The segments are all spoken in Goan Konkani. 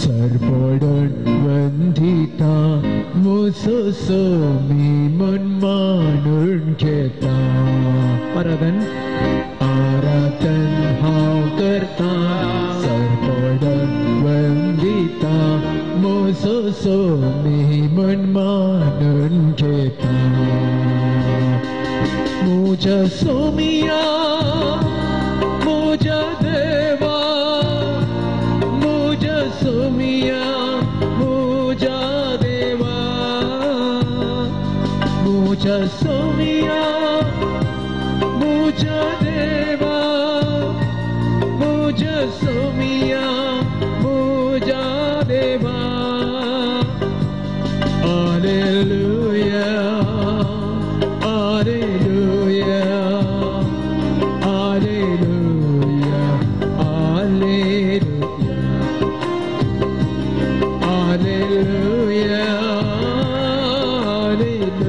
सरपडण वंदिता मुसो सोमी मन मानून घेता. आराधन आराधन हांव करता सरपडण वंदिता मुसो सोमी मन मानून घेता. मुझ सोमिया मुझ देवा मुझ सोमिया मुझ देवा मुझ सोमिया मुझ देवा मुझ सोमिया मुझ देवा. Hallelujah hallelujah hallelujah hallelujah hallelujah hallelujah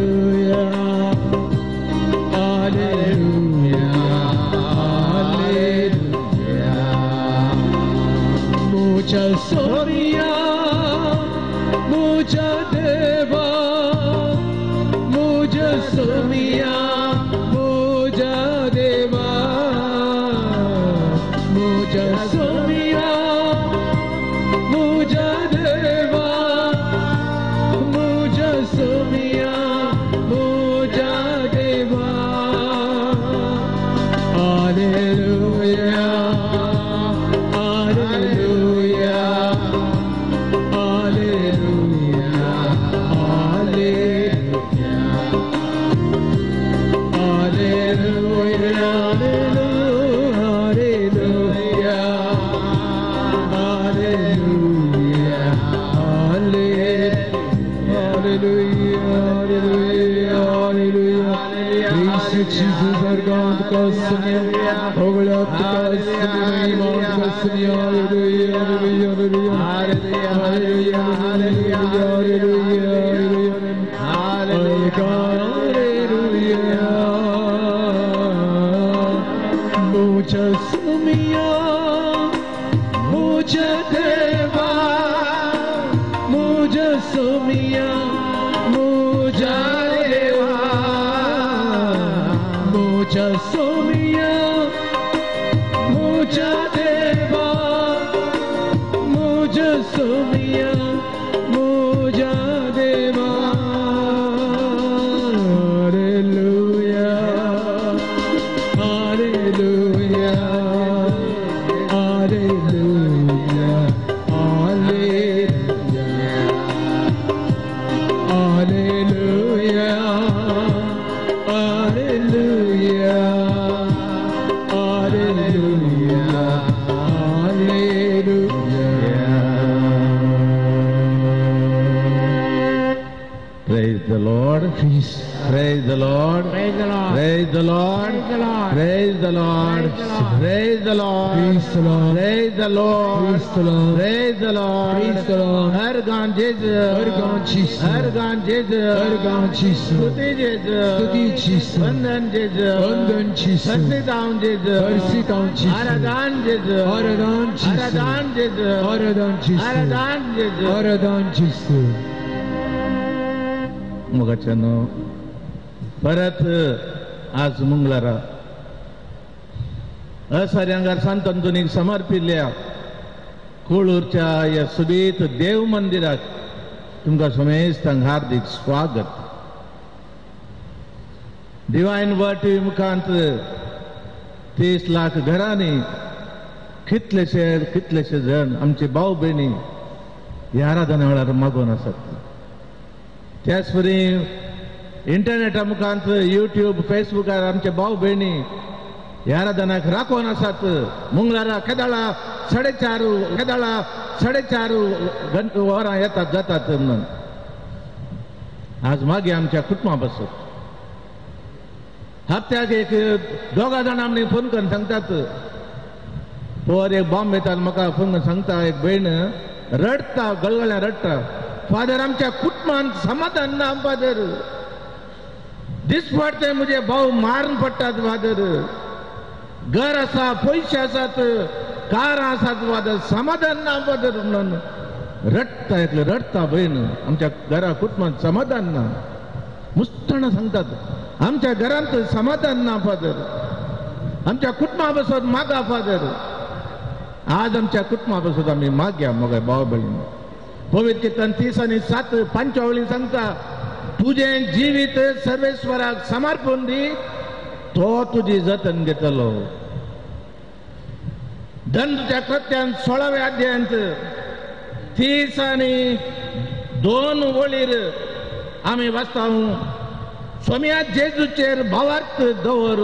hallelujah hallelujah. मुझ सोमिया मुझ देवा मुझ सोमिया मुझ देवा मुझ सोमिया मुझ देवा मुझ सोमिया मुझ देवा. Hallelujah hallelujah hallelujah hallelujah hallelujah hallelujah hallelujah hallelujah hallelujah. Praise Jesus अर्गांत का समय होगळात का समय ईमान का समय. Hallelujah hallelujah hallelujah hallelujah hallelujah hallelujah. मुझ सुमिया मुझ देवा मुझ सुमिया मुझ देवा मुझ सोमिया मुझ देवा मुझ सोमिया मुझ देवा. Hallelujah hallelujah hallelujah hallelujah hallelujah hallelujah hallelujah hallelujah. Praise the Lord. Praise the Lord. Praise the Lord. Praise the Lord. Praise the Lord. Praise the Lord. Praise the Lord. Praise the Lord. Praise the Lord. Praise the Lord. Praise the Lord. Praise the Lord. Praise the Lord. हर गान Jesus. हर गान Jesus. हर गान Jesus. हर गान Jesus. स्तुति Jesus. स्तुति Jesus. वंदन Jesus. वंदन Jesus. हर्षिताउन Jesus. हर्षिताउन Jesus. आराधन Jesus. आराधन Jesus. आराधन Jesus. आराधन Jesus. आराधन Jesus. आराधन Jesus. मोगाच्यानो परत आज मंगळारा असाऱ्यांगार सांत अंतोनीक समर्पिल्ल्या कोळूरच्या ह्या सुबीत देव मंदिराक तुमकां समेस्तांक हार्दीक स्वागत. डिवायन वर्ड टीव्ही मुखांत 30 लाख घरांनी कितलेशे कितलेशे जण आमचे भाव भयणी ह्या आराधना वेळार मागोवन आसात. त्याच परी इंटरनेटा मुखांत युट्यूब फेसबुकार आमचे भाव भयणी ह्या आराधनाक राखोवन आसात. मंगळारा केदाळा 4:30 केदाळा 4:30 वरां येतात जातात म्हणून आज मागीर आमच्या कुटुंबा बसत हप्त्याक एक दोगा जाणां आमी फोन करून सांगतात. पोर एक बॉम्ब येता म्हाका फोन करून सांगता एक भयण रडटा गळगळ्या रडटा, फादर आमच्या कुटुंबान समाधान ना फादर, दिसपडते म्हजे भाव मारून पडटात फादर, घर आसा पयशे आसात कारां आसात फादर, समाधान ना फादर म्हणून. रडटा एकले रडटा भयण, आमच्या घरा कुटुंबांत समाधान ना. मुस्ताना सांगतात आमच्या घरांत समाधान ना फादर, आमच्या कुटुंबा बसत मागा फादर. आज आमच्या कुटुंबा बसत आमी मागया मगे भाव भयण. पवित्र कीर्तन 30:7 5 सांगता, तुजें जिवीत सर्वेश्वराक समर्पण दी, तो तुजी जतन घेतलो. दंडच्या कृत्यान 16व्या अध्यायांत 30:2 वळीर आमी वाचता, स्वाम्या जेजूचेर भावार्थ दवर,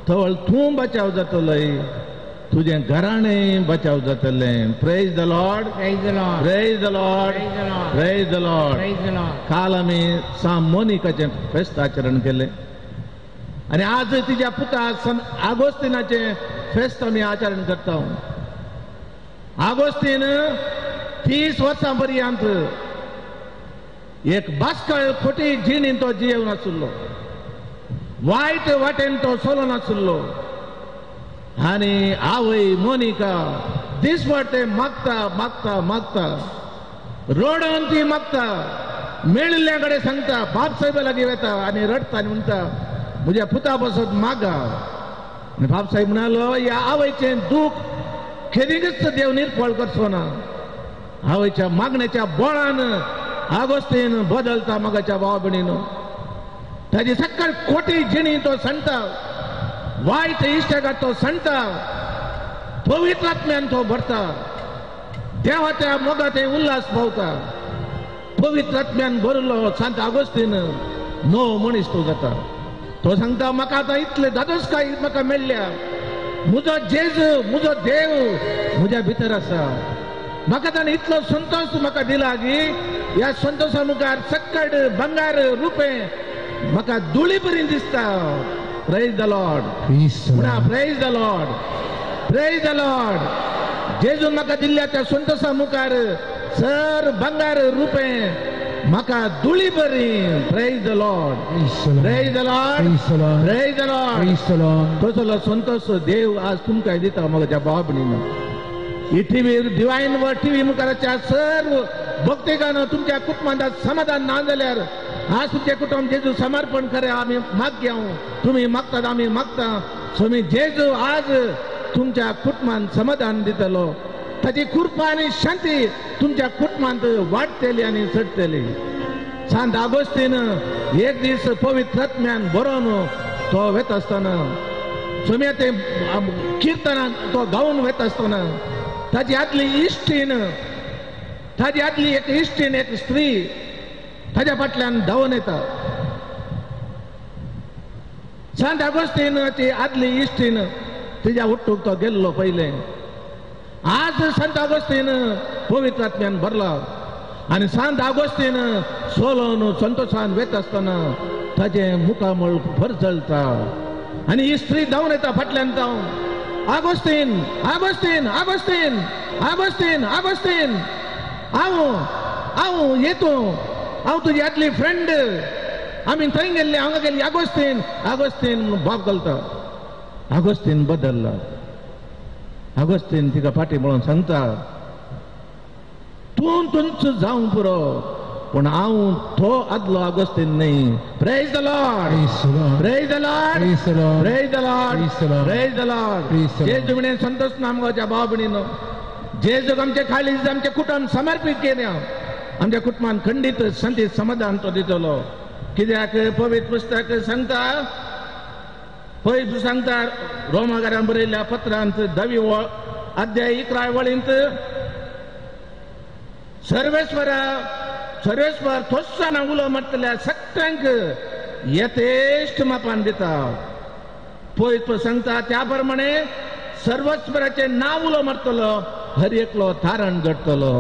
तवळ तूं बचाव जातलोय, तुजें घराणें बचाव जातलें. Praise the Lord, praise the Lord, praise the Lord. काल आमी सान मोनिकाचें फेस्त आचरण केलें आनी आज तिच्या पुता सन आगोस्तिनाचें फेस्त आमी आचरण करता. आगोस्तीन 30 वर्सां पर्यंत एक बास्कळ खोटी जिणेन तो जियेवन आशिल्लो, वायट वाटेन तो चलोन आशिल्लो. आनी आवय मोनिका दिसवाटे मागता मागता मागता, रडोन ती मागता, मेळिल्ल्या कडेन सांगता, बाप साहेबा लागीं वता आनी रडटा आनी म्हणटा म्हज्या पुता बसत मागा. आनी बाप साहेब म्हणालो, ह्या आवयचें दूख खेरीकच देव निर्फळ करचो ना. आवयच्या मागण्याच्या बळान आगोस्तीन बदलता मगाच्या भाव भयणीनो. ताजी सक्कल खोटी जिणी तो सांगता, वायट इश्टागात तो सांगता, पवित्र आत्म्यान तो भरता, देवाच्या मोगाचे उल्हास पावता. पवित्र आत्म्यान भरलो सांत आगोस्तीन नवो मनीस तो जाता. तो सांगता म्हाका आतां इतले दादोसकाय म्हाका मेळ्ळ्या, म्हजो जेजू म्हजो देव म्हज्या भितर आसा, म्हाका ताणें इतलो संतोश म्हाका दिला की ह्या संतोशा मुखार सक्कड बंगार रुपें म्हाका धुळी बरी दिसता. Praise the Lord, praise the Lord, praise the Lord. जेजून म्हाका दिल्ल्या त्या संतोशा मुखार सर बंगार रुपें म्हाका धुळी बरी. Praise the Lord, praise the Lord, praise the Lord. तसलो संतोश देव आज तुमकां दिता म्हज्या भाव भयणीनो. ही टीव्ही डिवायन वर टीव्ही मुखाराच्या सर्व भक्तिकान तुमच्या कुटुंबांत समाधान ना जाल्यार आज तुमच्या कुटुंब जेजू समर्पण करे. आमी मागया, तुमी मागतात, आमी मागता. स्वामी जेजू आज तुमच्या कुटुंबान समाधान दितलो, ताची कृपा आनी शांती तुमच्या कुटुंबांत वाडटली आनी चडटली. सांत आगोस्तीन एक दीस पवित्र आत्म्यान बरोवन तो वेता आसतना, स्वामी ते किर्तनाक तो गावन वेता आसतना ताजी आदली इश्टीण, ताजी आदली एक इश्टीण, एक स्त्री ताज्या फाटल्यान धांवन येता. सांत आगोस्तीनाची आदली इश्टीण तिज्या उट्टूक तो गेल्लो पयलें. आज सांत आगोस्तीन पवित्र आत्म्यान भरला आनी सांत आगोस्तीन सोलोन संतोशान वेता आसतना ताजें मुखामळ भरजळता आनी ही स्त्री धांवन येता फाटल्यान धांवन, आगोस्तीन आगोस्तीन आगोस्तीन आगोस्तीन आगोस्तीन, हांव हांव येतो, हांव तुजी आदली फ्रेंड, आमी थंय गेल्ले हांगा गेल्ली. आगोस्तीन आगोस्तीन बाप घालता. आगोस्तीन बदल्ला. आगोस्तीन तिका फाटी म्हणून सांगता, तूं तुमचो जावं पुरो, पूण हांव तो आदलो आगोस्तीन न्हय. Praise the Lord, praise the Lord, praise the Lord, praise the Lord. जेजू म्हणे संतोष नामगांवच्या भाव भयणीनो, जेजूक आमचे खाली आमचें कुटुंब समर्पीत केलें, आमच्या कुटुंबान खंडीत शांती समाधान तो दितलो. कित्याक पवित्र पुस्तक सांगता, पवित्र सांगता रोमागारान बरयल्ल्या पत्रांत 10वी वळ अध्याय 11 वळींत, सर्वेश्वरा सर्वेश्वर थोस्साना उलो मारतल्या सगळ्यांक यथेश्ट मापान दिता. पवित्र सांगता त्या प्रमाणे सर्वेश्वराचें नांव उलो मारतलो हर एकलो तारण घडटलो.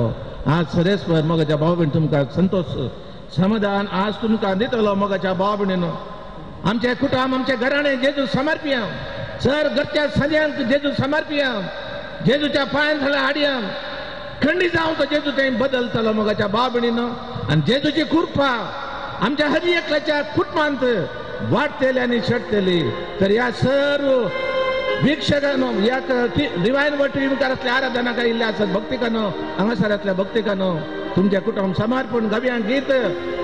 आज सर्वेश्वर मगाच्या भाव भयण तुमकां संतोश समाधान आज तुमकां दितलो. मगाच्या भाव भयणीनो, आमचे कुटुंब आमचे घराणे जेजू समर्पिया, सर घरच्या सगळ्यांक जेजू समर्पिया, जेजूच्या पांयान थोडे हाडया, खंडी जावं तो जेजू थंय बदलतलो. मगाच्या भाव भयणीनो, आनी जेजूची कृपा आमच्या हर एकल्याच्या कुटुंबांत वाडटली आनी चडटली. तर ह्या सर्व वीक्षकांनो ह्या डिवायन वर्ड टीव्ही मुखार असल्या आराधना काय इल्ले आसत भक्तिकानो हांगासरांतल्या भक्तिकानो तुमच्या कुटुंब समर्पण गावया गीत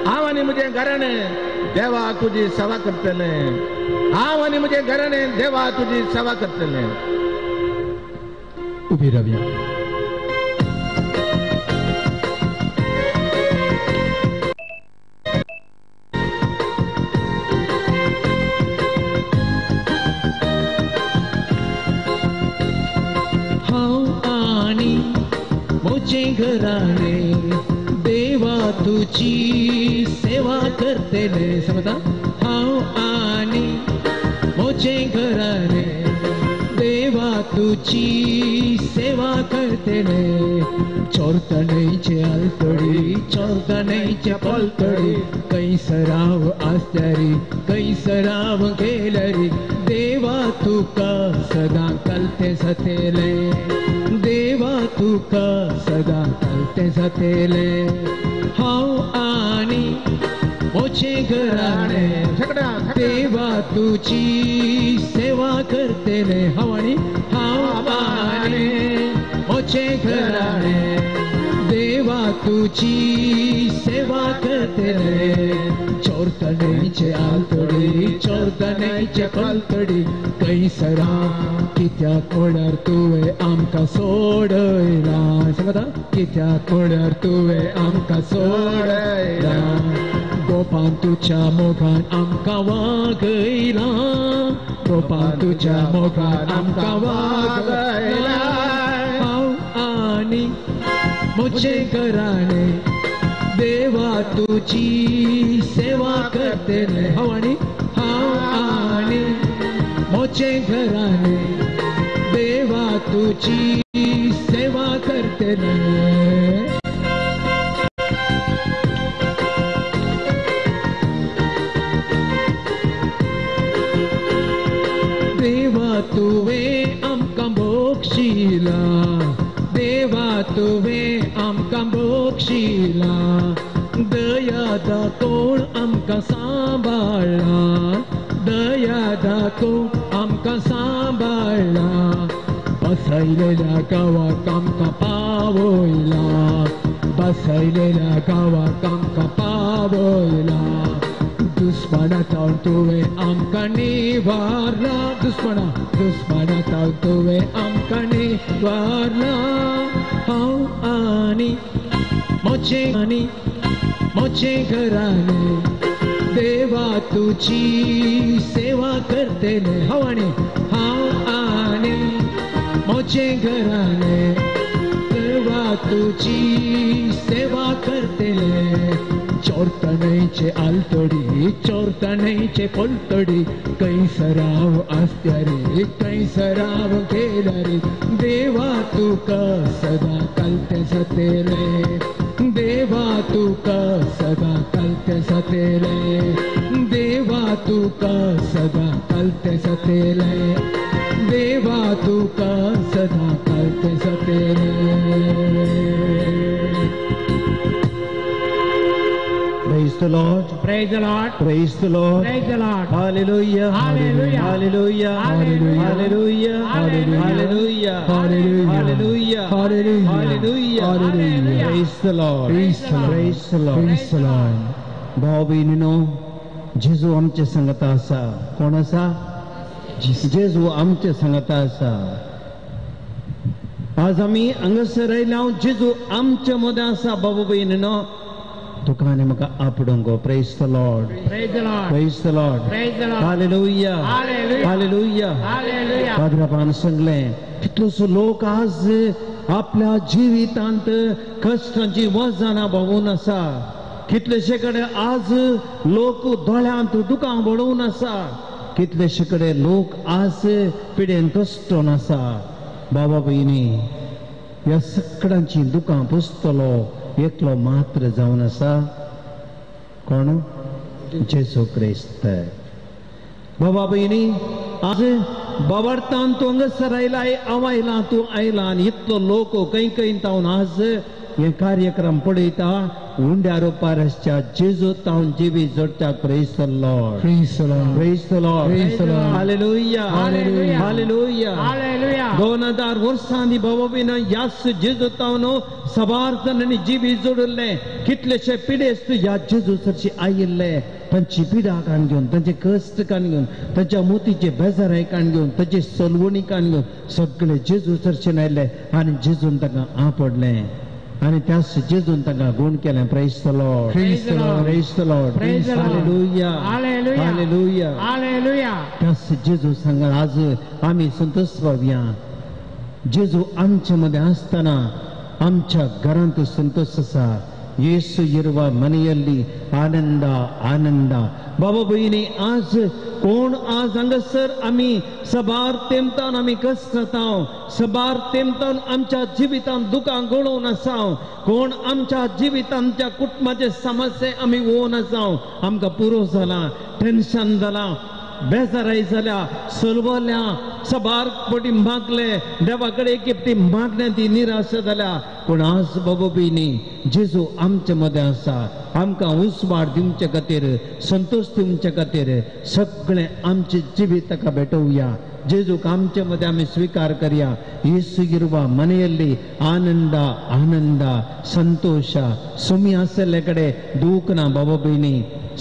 हांव आनी म्हजें घराणें देवा तुजी सेवा करतलें. हांव आनी म्हजें घराणें देवा तुजी सेवा करतलें. उबी रावया. हांव आनी म्हजें घराणें देवा तुजी सेवा करतलें. समजा हांव आनी म्हजें घराणें देवा तुजी सेवा करतलें. चोरतणेचे आलतडी चोरतणेचे पलतडी कैसराव आसल्यारी कैसराव गेल्यारी देवा तुका सदां कलते जातलें. देवा तुका सदां कलते जातलें. हांव आनी म्हजें घराणें देवा तुजी सेवा करतलें. हांव आनी हांव आनी म्हजें घराणें देवा तुजी सेवा करतलें. चोरतणेचे आलतडी चोरतणेचे पलतडी कैसरा कित्याक म्हळ्यार तुवें आमकां सोडयला. सांगता कित्याक म्हळ्यार तुवें आमकां सोडयला. गोपान तुज्या मोगान आमकां वागयला. गोपान तुज्या मोगान आमकां वागयला. हांव आनी म्हजें घराणें देवा तुजी सेवा करतलें. हांव आनी हांव आनी म्हजें घराणें देवा तुजी सेवा करतलें. देवा तुवें आमकां बक्षिला. देवा तुवें आमकां बक्षिला. दया दाखोवन आमकां सांबाळ्ळा. दया दाखोवन आमकां सांबाळ्ळा. बसयलेल्या गांवाक आमकां पावयला. बसयलेल्या गांवाक आमकां पावयला. दुस्माना तावन तुवें आमकां निवारला. दुस्माना दुस्माना तावन तुवें आमकां निवारला. हांव आनी म्हजें आनी म्हजें घराणें देवा तुजी सेवा करतलें. हांव आनी हांव आनी म्हजें घराणें देवा तुजी सेवा करतलें. चोरतणेचे आलतडी चोरतणेचे पलतडी कैसराव आसल्यारी कैसराव गेल्यारी देवा तुका सदां कलते जातलें. देवा तुका सदां कलते जातलें. देवा तुका सदां कलते जातलें. देवा तुका सदां कलते जातलें. Praise the Lord. Praise the Lord. Praise the Lord. Praise the Lord. Hallelujah. Hallelujah. Hallelujah. Hallelujah. Hallelujah. Hallelujah. Hallelujah. Hallelujah. Hallelujah. Hallelujah. Hallelujah. Hallelujah. Praise the Lord. Praise the Lord. Praise the Lord. Praise the Lord. भाव भयणीनो जेजू आमचे संगता आसा. कोण आसा? जेजू आमचे संगता आसा. आज आमी हांगासर आयल्या जेजू आमचे मदें आसा. बाबू भयणीनो तुका आनी म्हाका आपडूंक. Praise the Lord. Praise the Lord. Praise the Lord. Praise the Lord. Hallelujah. Hallelujah. Hallelujah. Hallelujah. पाद्रापान सांगलें कितलोसो लोक आज आपल्या जिवितांत कश्टांची वजनां भोंवून आसा. कितलेशे कडेन आज लोक दोळ्यांत दुकां बडोवन आसा. कितलेशे कडेन लोक आज पिडेन कश्टोन आसा. बाबा भयणी ह्या सगळ्यांची दुकां पुसतलो एकलो मात्र जावन आसा. कोण? जेजू क्रिस्त. बाबा भयणी आज बाबार्थान तूं हांगासर आयला, हांव आयला, तूं आयला आनी इतलो लोक खंय खंय तावन आज हे कार्यक्रम पळयता उंड्या रुपारसच्या जेजू तावन जिवी जोडच्या. Praise the Lord. Praise the Lord. Praise the Lord. Praise the Lord. Hallelujah. Hallelujah. Hallelujah. Hallelujah. 2000 वर्सांनी बाबा भयणीनो ह्याच जेजू तावन सबार जाणांनी जिवी जोडिल्ले. कितलेशे पिडेस्त ह्या जेजू सरशी आयिल्ले. तांची पिडा काण घेवन, तांचे कश्ट काण घेवन, तांच्या मोतीचे बेजाराय काण घेवन, तांची सलवणी काण घेवन सगळे जेजू सरशेन आयले आनी जेजून तांकां आपडलें आनी त्याच जेजून तांकां गूण केलें. Praise the Lord. Praise the Lord. Praise the Lord. Praise the Lord. Hallelujah. Hallelujah. Hallelujah. Hallelujah. त्याच जेजू सांगा आज आमी संतोष पावया. जेजू आमचे मदें आसतना आमच्या घरांत संतोष आसा. ಯೇಸು ಇರುವ ಮನೆಯಲ್ಲಿ ಆನಂದ ಆನಂದ. बाबा भयणी आज कोण आज हांगासर आमी सबार तेमतान आमी कश्ट जाता, सबार तेमतान आमच्या जिवितान दुकां गळोवन आसा, कोण आमच्या जिवितान आमच्या कुटुंबाचे समस्ये आमी वोवन आसा. आमकां पुरो जाला, टेन्शन जालां, बेजाराय जाल्या, सलवल्या, सबार पटी मागले देवा कडेन एक एकटी मागण्या ती निराशा जाल्या. पूण आज बाबा भयणी जेजू आमचे मदें आसा. आमकां उस्वाड दिवचे खातीर, संतोश दिवचे खातीर सगळें आमचें जिवीत ताका भेटोवया. जेजूक आमचे मदें आमी स्विकार करया. येसू इರುವ मನೆಯಲ್ಲಿ आनंद आनंद संतोष. सुमी आसले कडेन दूख ना बाबा भयणी,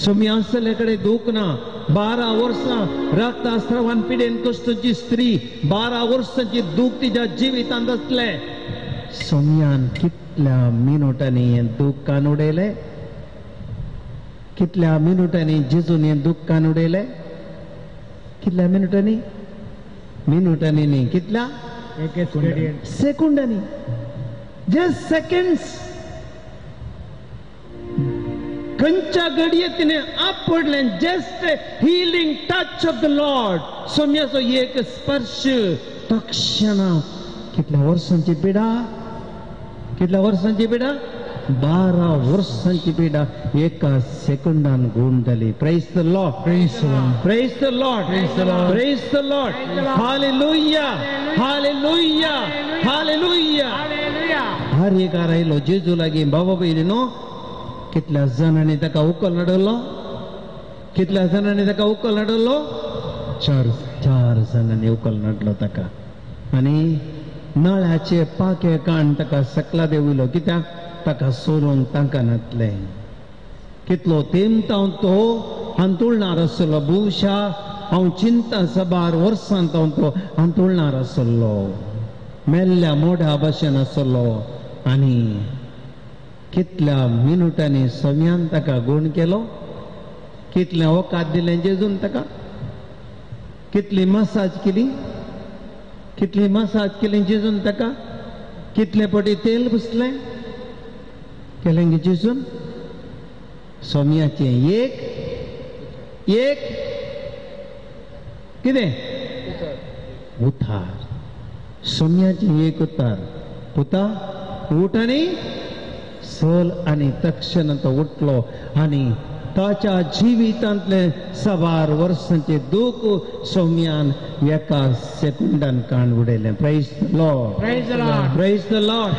सुमी आसले कडेन दूख ना. 12 वर्सां रक्तस्रावान पिडेन कश्टची स्त्री 12 वर्सांची दूख तिच्या जिवितांत आसलें. सोम्यान कितल्या मिनुटांनी हें दूख कान उडयलें, कितल्या मिनुटांनी जेजून हें दूख कान उडयलें, कितल्या मिनुटांनी? मिनुटांनी न्ही, कितल्या सेकंडांनी, जस्ट सेकंड्स. खंयच्या घडये तिणें आपडलें, just healing touch of the Lord. सोम्याचो एक स्पर्श तक्षणा. कितल्या वर्सांची पिडा, कितल्या वर्सांची पिडा? 12 वर्सांची पिडा एका सेकंडान गुण जाली. Praise the Lord. Praise the Lord. Praise the Lord. Praise the Lord. Praise the Lord. Hallelujah. Hallelujah. Hallelujah. Hallelujah. हर एकार आयलो जेजू लागीं. बाबा भयणीनो कितल्या जाणांनी ताका उकल नडलो, कितल्या जाणांनी ताका उकल नडलो? 4 जाणांनी उकल नडलो ताका. आनी नळ्याचे पाके काण ताका सकला देंवयलो. कित्याक? ताका सोडूंक तांकां नातलें. कितलो तेमतां तो हांतुळणार आसलो. भुशा हांव चिंता सबार वर्सांत हांव तो हांतुळणार आसलो, मेल्ल्या मोड्या भशेन आसलो. आनी कितल्या मिनुटांनी सव्यान ताका गूण केलो, कितलें वकाद दिलें जेजून ताका, कितली मसाज केली, कितली मसाज केली जेजून ताका, कितले पटी तेल पुसलें केलें गे जेजून? सोम्याचें एक एक कितें उतार, सोम्याचें एक उतार. पुता उठ आनी सल. आनी तक्षण तो उठलो आनी ताच्या जिवितांतलें सवार वर्सांचें दूख सौम्यान एका सेकंडान काण उडयलें. Praise the Lord. Praise the Lord. Praise the Lord.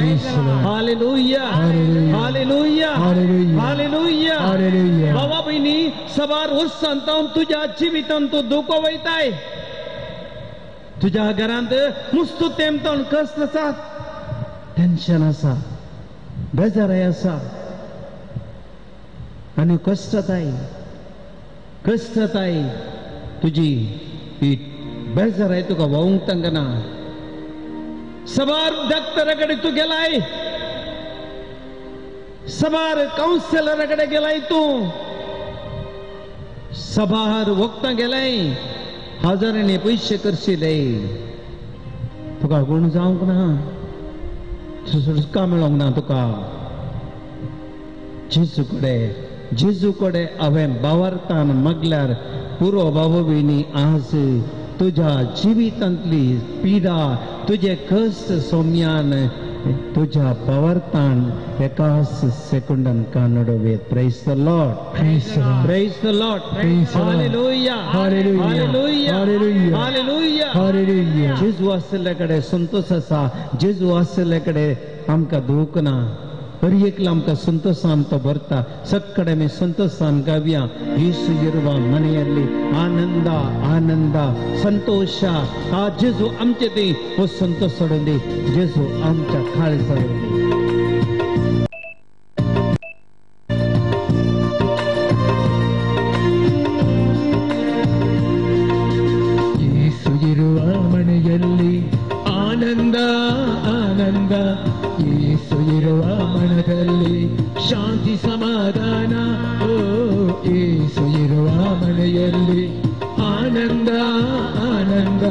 Hallelujah. Hallelujah. Hallelujah. Hallelujah. बाबा भयणी सवार वर्सांत तुज्या जिवितांत तूं दुखो वयताय, तुज्या घरांत मुस्तू तेमतान कश्ट आसा, टेन्शन आसा, बेजाराय आसा आनी कश्टताय कश्टताय तुजी ही बेजाराय तुका व्हांवूंक तांकां. सबार डॉक्टरा कडेन तूं गेलाय, सबार कावन्सिलरा कडेन गेलाय, तूं सबार वखदां गेलाय, हजारांनी पयशे करशिले, तुका गूण जावंक ना, सुटका मेळोंक ना तुका. जेजू कडेन जेजू कडेन हांवें बावरतान मागल्यार पुरो. बाबा भयणी आज तुज्या जिवितांतली पिडा, तुजे कश्ट सौम्यान तुज्या बावरतान एकाच second dan कानडोवेत. Praise the Lord. Praise the Lord. Praise the Lord. Praise the Lord. Hallelujah. Hallelujah. Hallelujah. Hallelujah. Hallelujah. Hallelujah. जेजू आशिल्ले कडेन संतोष आसा, जेजू आशिल्ले कडेन आमकां दूख ना. हर एकला आमकां संतोशान तो भरता. सगळे आमी संतोशान गावया. येसू इರುವ मನೆಯಲ್ಲಿ आनंद आनंद संतोष. आ जेजू आमचे दी हो संतोष सोडून दी. जेजू आमच्या काळजार दी. ಯೇಸು ಇರುವ ಮನೆಯಲ್ಲಿ ಆನಂದ ಆನಂದ. ಯೇಸು ಇರುವ ಮನದಲ್ಲಿ ಶಾಂತಿ ಸಮಾಧಾನ. ಓ ಯೇಸು ಇರುವ ಮನೆಯಲ್ಲಿ ಆನಂದ ಆನಂದ.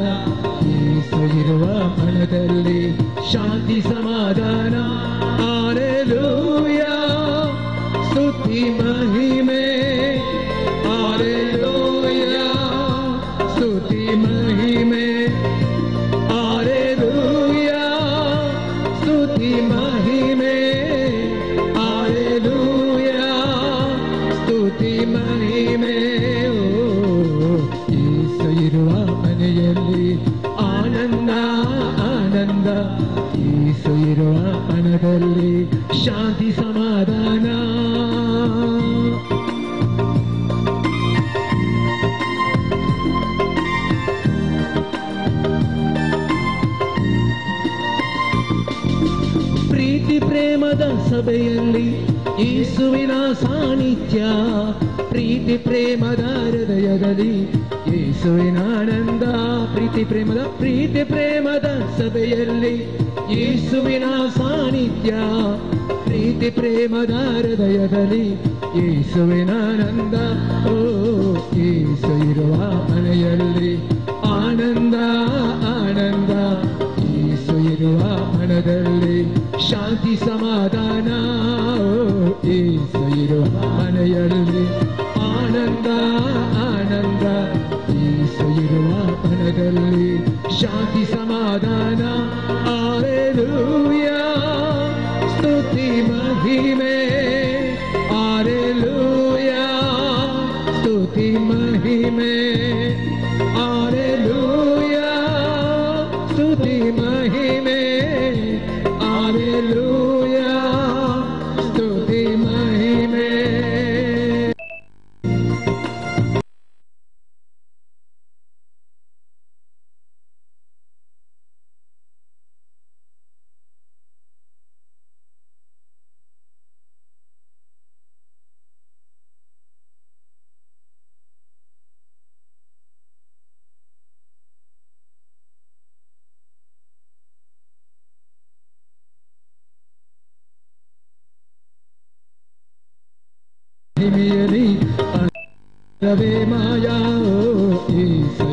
ಯೇಸು ಇರುವ ಮನದಲ್ಲಿ ಶಾಂತಿ ಸಮಾಧಾನ. ಹಾಲೆಲೂಯಾ ಸ್ತುತಿ ಮಹಿಮೆ. ಹಾಲೆಲೂಯಾ ಸ್ತುತಿ ಮಹಿಮೆ. ಹಾಲೆಲೂಯಾ ಸ್ತುತಿ ಮಹಿಮೆ. ಹಾಲೆಲೂಯಾ ಸ್ತುತಿ ಮಹಿಮೆ. ಓ ಯೇಸು ಇರುವ ಮನೆಯಲ್ಲಿ ಆನಂದ ಆನಂದ. ಯೇಸು ಇರುವ ಮನದಲ್ಲಿ ಶಾಂತಿ ಸಮಾಧಾನ. ಪ್ರೀತಿ ಪ್ರೇಮದ ಸಭೆಯಲ್ಲಿ ಯೇಸುವಿನ ಸಾನ್ನಿಧ್ಯ. ಪ್ರೀತಿ ಪ್ರೇಮದ ಹೃದಯದಲ್ಲಿ ಯೇಸುವಿನ ಆನಂದ. ಪ್ರೀತಿ ಪ್ರೇಮದ ಸಭೆಯಲ್ಲಿ ಯೇಸುವಿನ ಸಾನ್ನಿಧ್ಯ. ಪ್ರೀತಿ ಪ್ರೇಮದ ಹೃದಯದಲ್ಲಿ ಯೇಸುವಿನ ಆನಂದ. ಓ ಯೇಸು ಇರುವ ಮನೆಯಲ್ಲಿ ಆನಂದ ಆನಂದ. ಯೇಸು ಇರುವ ಮನದಲ್ಲಿ ಶಾಂತಿ ಸಮಾಧಾನ. ಓ ಯೇಸು ಇರುವ ಮನೆಯಲ್ಲಿ ಆನಂದ ಆನಂದ. ಯೇಸು ಇರುವ ಮನದಲ್ಲಿ ಶಾಂತಿ ಸಮಾಧಾನ. ಹಾಲೆಲೂಯಾ ಸ್ತುತಿ ಮಹಿಮೆ. ಹಾಲೆಲೂಯಾ ಸ್ತುತಿ ಮಹಿಮೆ. ಹಾಲೆಲೂಯಾ ಸ್ತುತಿ ಮಹಿಮೆ. ಹಾಲೆಲೂಯಾ ಸ್ತುತಿ ಮಹಿಮೆ. ಮಹಿಮೆಯಲ್ಲಿ ಅರವೇ ಮಾಯಾ. ಯೇಸು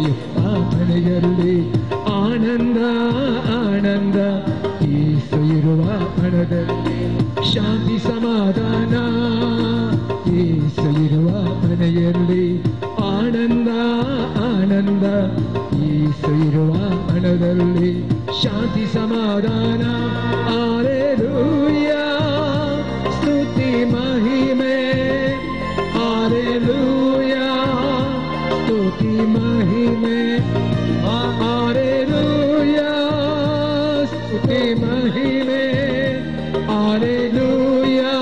ಮನೆಯಲ್ಲಿ ಆನಂದ ಆನಂದ. ಯೇಸು ಇರುವ ಮನದಲ್ಲಿ ಶಾಂತಿ ಸಮಾಧಾನ. ಯೇಸು ಇರುವ ಮನೆಯಲ್ಲಿ ಆನಂದ ಆನಂದ. ಯೇಸು ಇರುವ ಮನದಲ್ಲಿ ಶಾಂತಿ ಸಮಾಧಾನ. ಹಾಲೆಲೂಯಾ ಸ್ತುತಿ ಮಹಿಮೆ. ಹಾಲೆಲೂಯಾ ಸ್ತುತಿ ಮಹಿಮೆ. ಹಾಲೆಲೂಯಾ ಸ್ತುತಿ ಮಹಿಮೆ. ಹಾಲೆಲೂಯಾ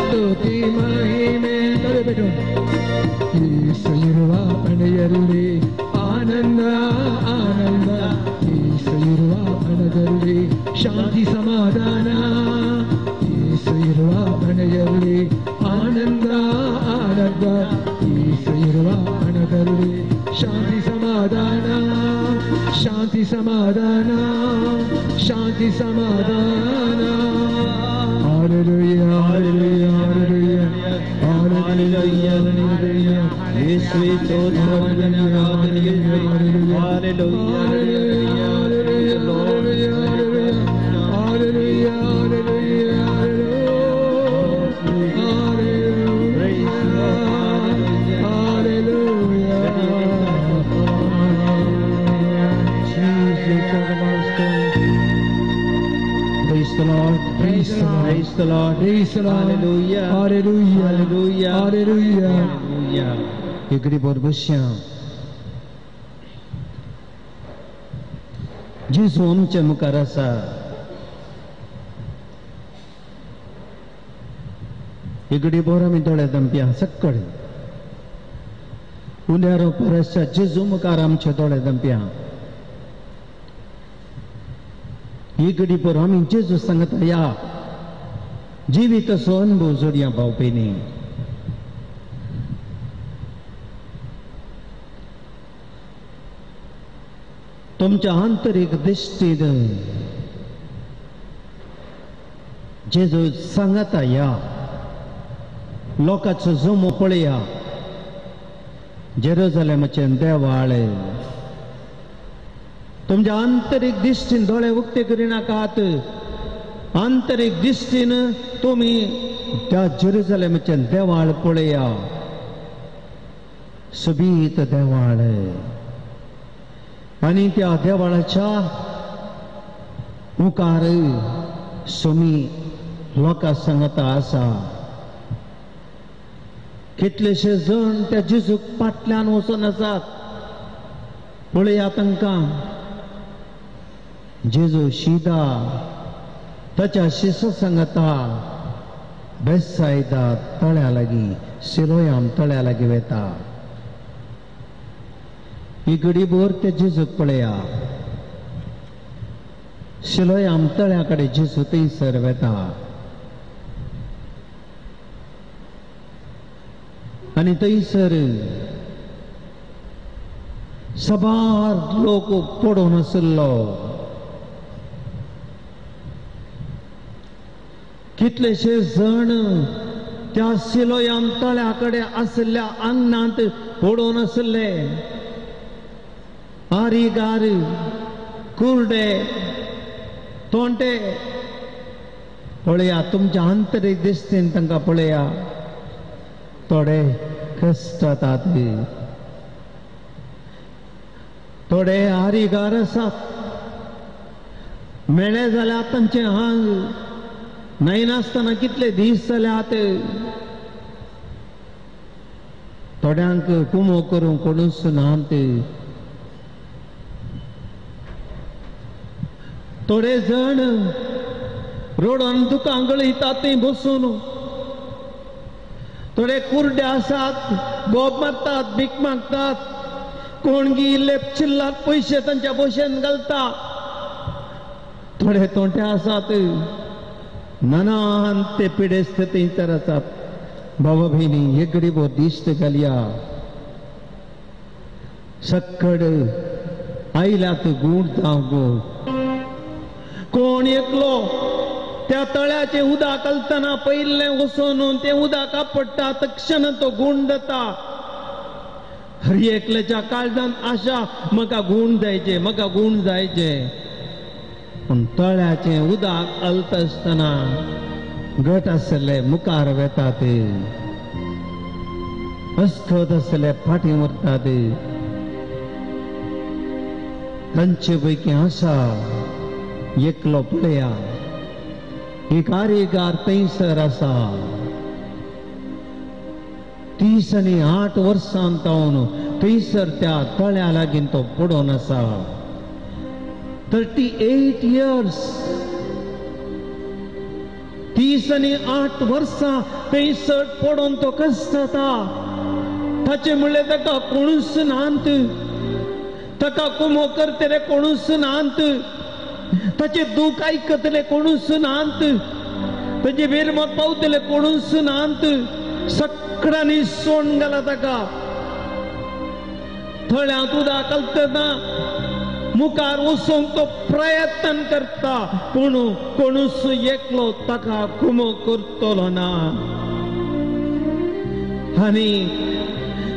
ಸ್ತುತಿ ಮಹಿಮೆ. ಯೇಸು ಇರುವ ಮನೆಯಲ್ಲಿ ಆನಂದ ಆನಂದ. ಯೇಸು ಇರುವ ಮನದಲ್ಲಿ ಶಾಂತಿ ಸಮಾಧಾನ. ಯೇಸು ಇರುವ ಮನೆಯಲ್ಲಿ ಆನಂದ ಆನಂದ. ಯೇಸು ಇರುವ ಮನದಲ್ಲಿ ಶಾಂತಿ ಸಮಾಧಾನ. ಶಾಂತಿ ಸಮಾಧಾನ. ಶಾಂತಿ ಸಮಾಧಾನ. Hallelujah hallelujah hallelujah hallelujah hallelujah. ಯೇಸುವೇ ಸ್ತೋತ್ರ. Hallelujah hallelujah hallelujah hallelujah hallelujah. Praise the Lord. Praise the Lord. Praise the Lord. Praise the Lord. Hallelujah. Hallelujah. Hallelujah. Hallelujah. Hallelujah. इकडे बरोबर जेजू आमच्या मुखार आसा. इगडी बोर आमी दोळे दमप्या सक्कड उल्यारो परसच्या जेजू मुखार आमचे दोळे दमप्या. इगडी बोर आमी जेजू सांगता या जिविताचो अनुभव जोडया भाव भयणी. तुमच्या आंतरीक दृश्टीन जेजू सांगता या लोकांचो जमो पळया जेरुजलेमाचें देवाळ. तुमच्या आंतरीक दृश्टीन दोळे उक्ते करिनाकात. आंतरीक दृश्टीन तुमी त्या जेरुजलेमाचें देवाळ पळया, सोबीत देवाळ. आनी त्या देवाळाच्या मुखार सोमी लोकां सांगता आसा. कितलेशे जण त्या जेजूक फाटल्यान वचून आसात. पळया तांकां जेजू शिदा ताच्या शिस सांगता बेसायदा तळ्या लागीं, सिलोयाम तळ्या लागीं वेता. ही घडीभर ते जेजूक पळया. सिलोयाम तळ्या कडेन जेजू थंयसर वेता आनी थंयसर सबार लोक पडून आशिल्लो. कितलेशे जण त्या सिलोयाम तळ्या कडेन आशिल्ल्या आंगणांत पडून आशिल्ले. आरीगार, कुर्डे, तोंटे. पळया तुमच्या आंतरीक दिश्टीन तांकां पळया. थोडे कश्ट जातात, थोडे आरीगार आसात, मेळे जाल्यार तांचे आंग न्हयनासतना कितले दीस जाल्यात. थोड्यांक कुमो करूंक कोणूच नात. थोडे जण रोडून दुकां गळयतात थंय बसून. थोडे कुर्डे आसात, बोब मारतात, भीक मागतात. कोणगी इल्ले चिल्लात पयशे तांच्या भशेन घालता. थोडे तोंटे आसात, नानान ते पिडेस्त थंयसर आसात. बाबा भयणी हे गरीबो दिश्ट घालया. सक्कड आयल्यात गूण जावंक. कोण एकलो त्या तळ्याचें उदक घालतना पयलें वचून तें उदक आपडटा, तक्षण तो गूण जाता. हर एकल्याच्या काळजांत आशा, म्हाका गूण जायचे, म्हाका गूण जायचे. पूण तळ्याचें उदक घालता आसतना गट आसले मुखार वेतात, अस्खत आसले फाटीं उरतात. तांचे पैकी आसा एकलो पळया, एक कारीगार थंयसर आसा. 38 वर्सां तावन थंयसर त्या तळ्या लागीं तो पडून आसा. 38 इयर्स, 38 वर्सां थंयसर पडून तो कश्ट जाता. ताचें म्हणल्यार ताका कोणूच नात, ताका कुमो करतले कोणूच नात, ताचें दूख आयकतले कोणूच नात, ताचे वेरमत पावतले कोणूच नात. सगळ्यांनी सोण घाला ताका. थळ्यांत उदक घालतना मुखार वचूंक तो प्रयत्न करता, पूण कोणूच एकलो ताका कुमो करतलो ना. आनी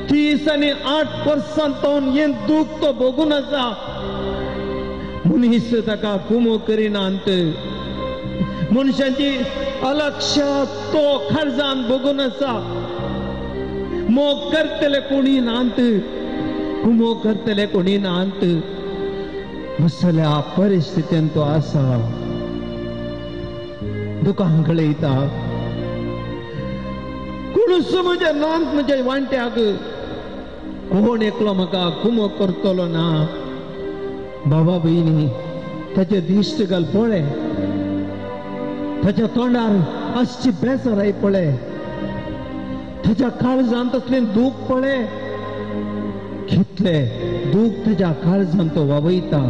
38 वर्सां तो हें दूख तो भोगून आसा. मनीस ताका कुमो करिनात. मनशाची अलक्ष तो खर्जान भोगून आसा. मोग करतले कोणी नात, कुमो करतले कोणी नात. असल्या परिस्थितीन तो आसा. दुकान गळयता. कोणूच म्हज्या नात, म्हज्या वांट्याक कोण एकलो म्हाका कुमो करतलो ना. बाबा भयणी ताचे दिश्ट घाल पळय, ताच्या तोंडार आसची बेजाराय पळय. ताच्या काळजांत असलें दूख पळय, कितले दूख ताच्या काळजांत तो वावयता,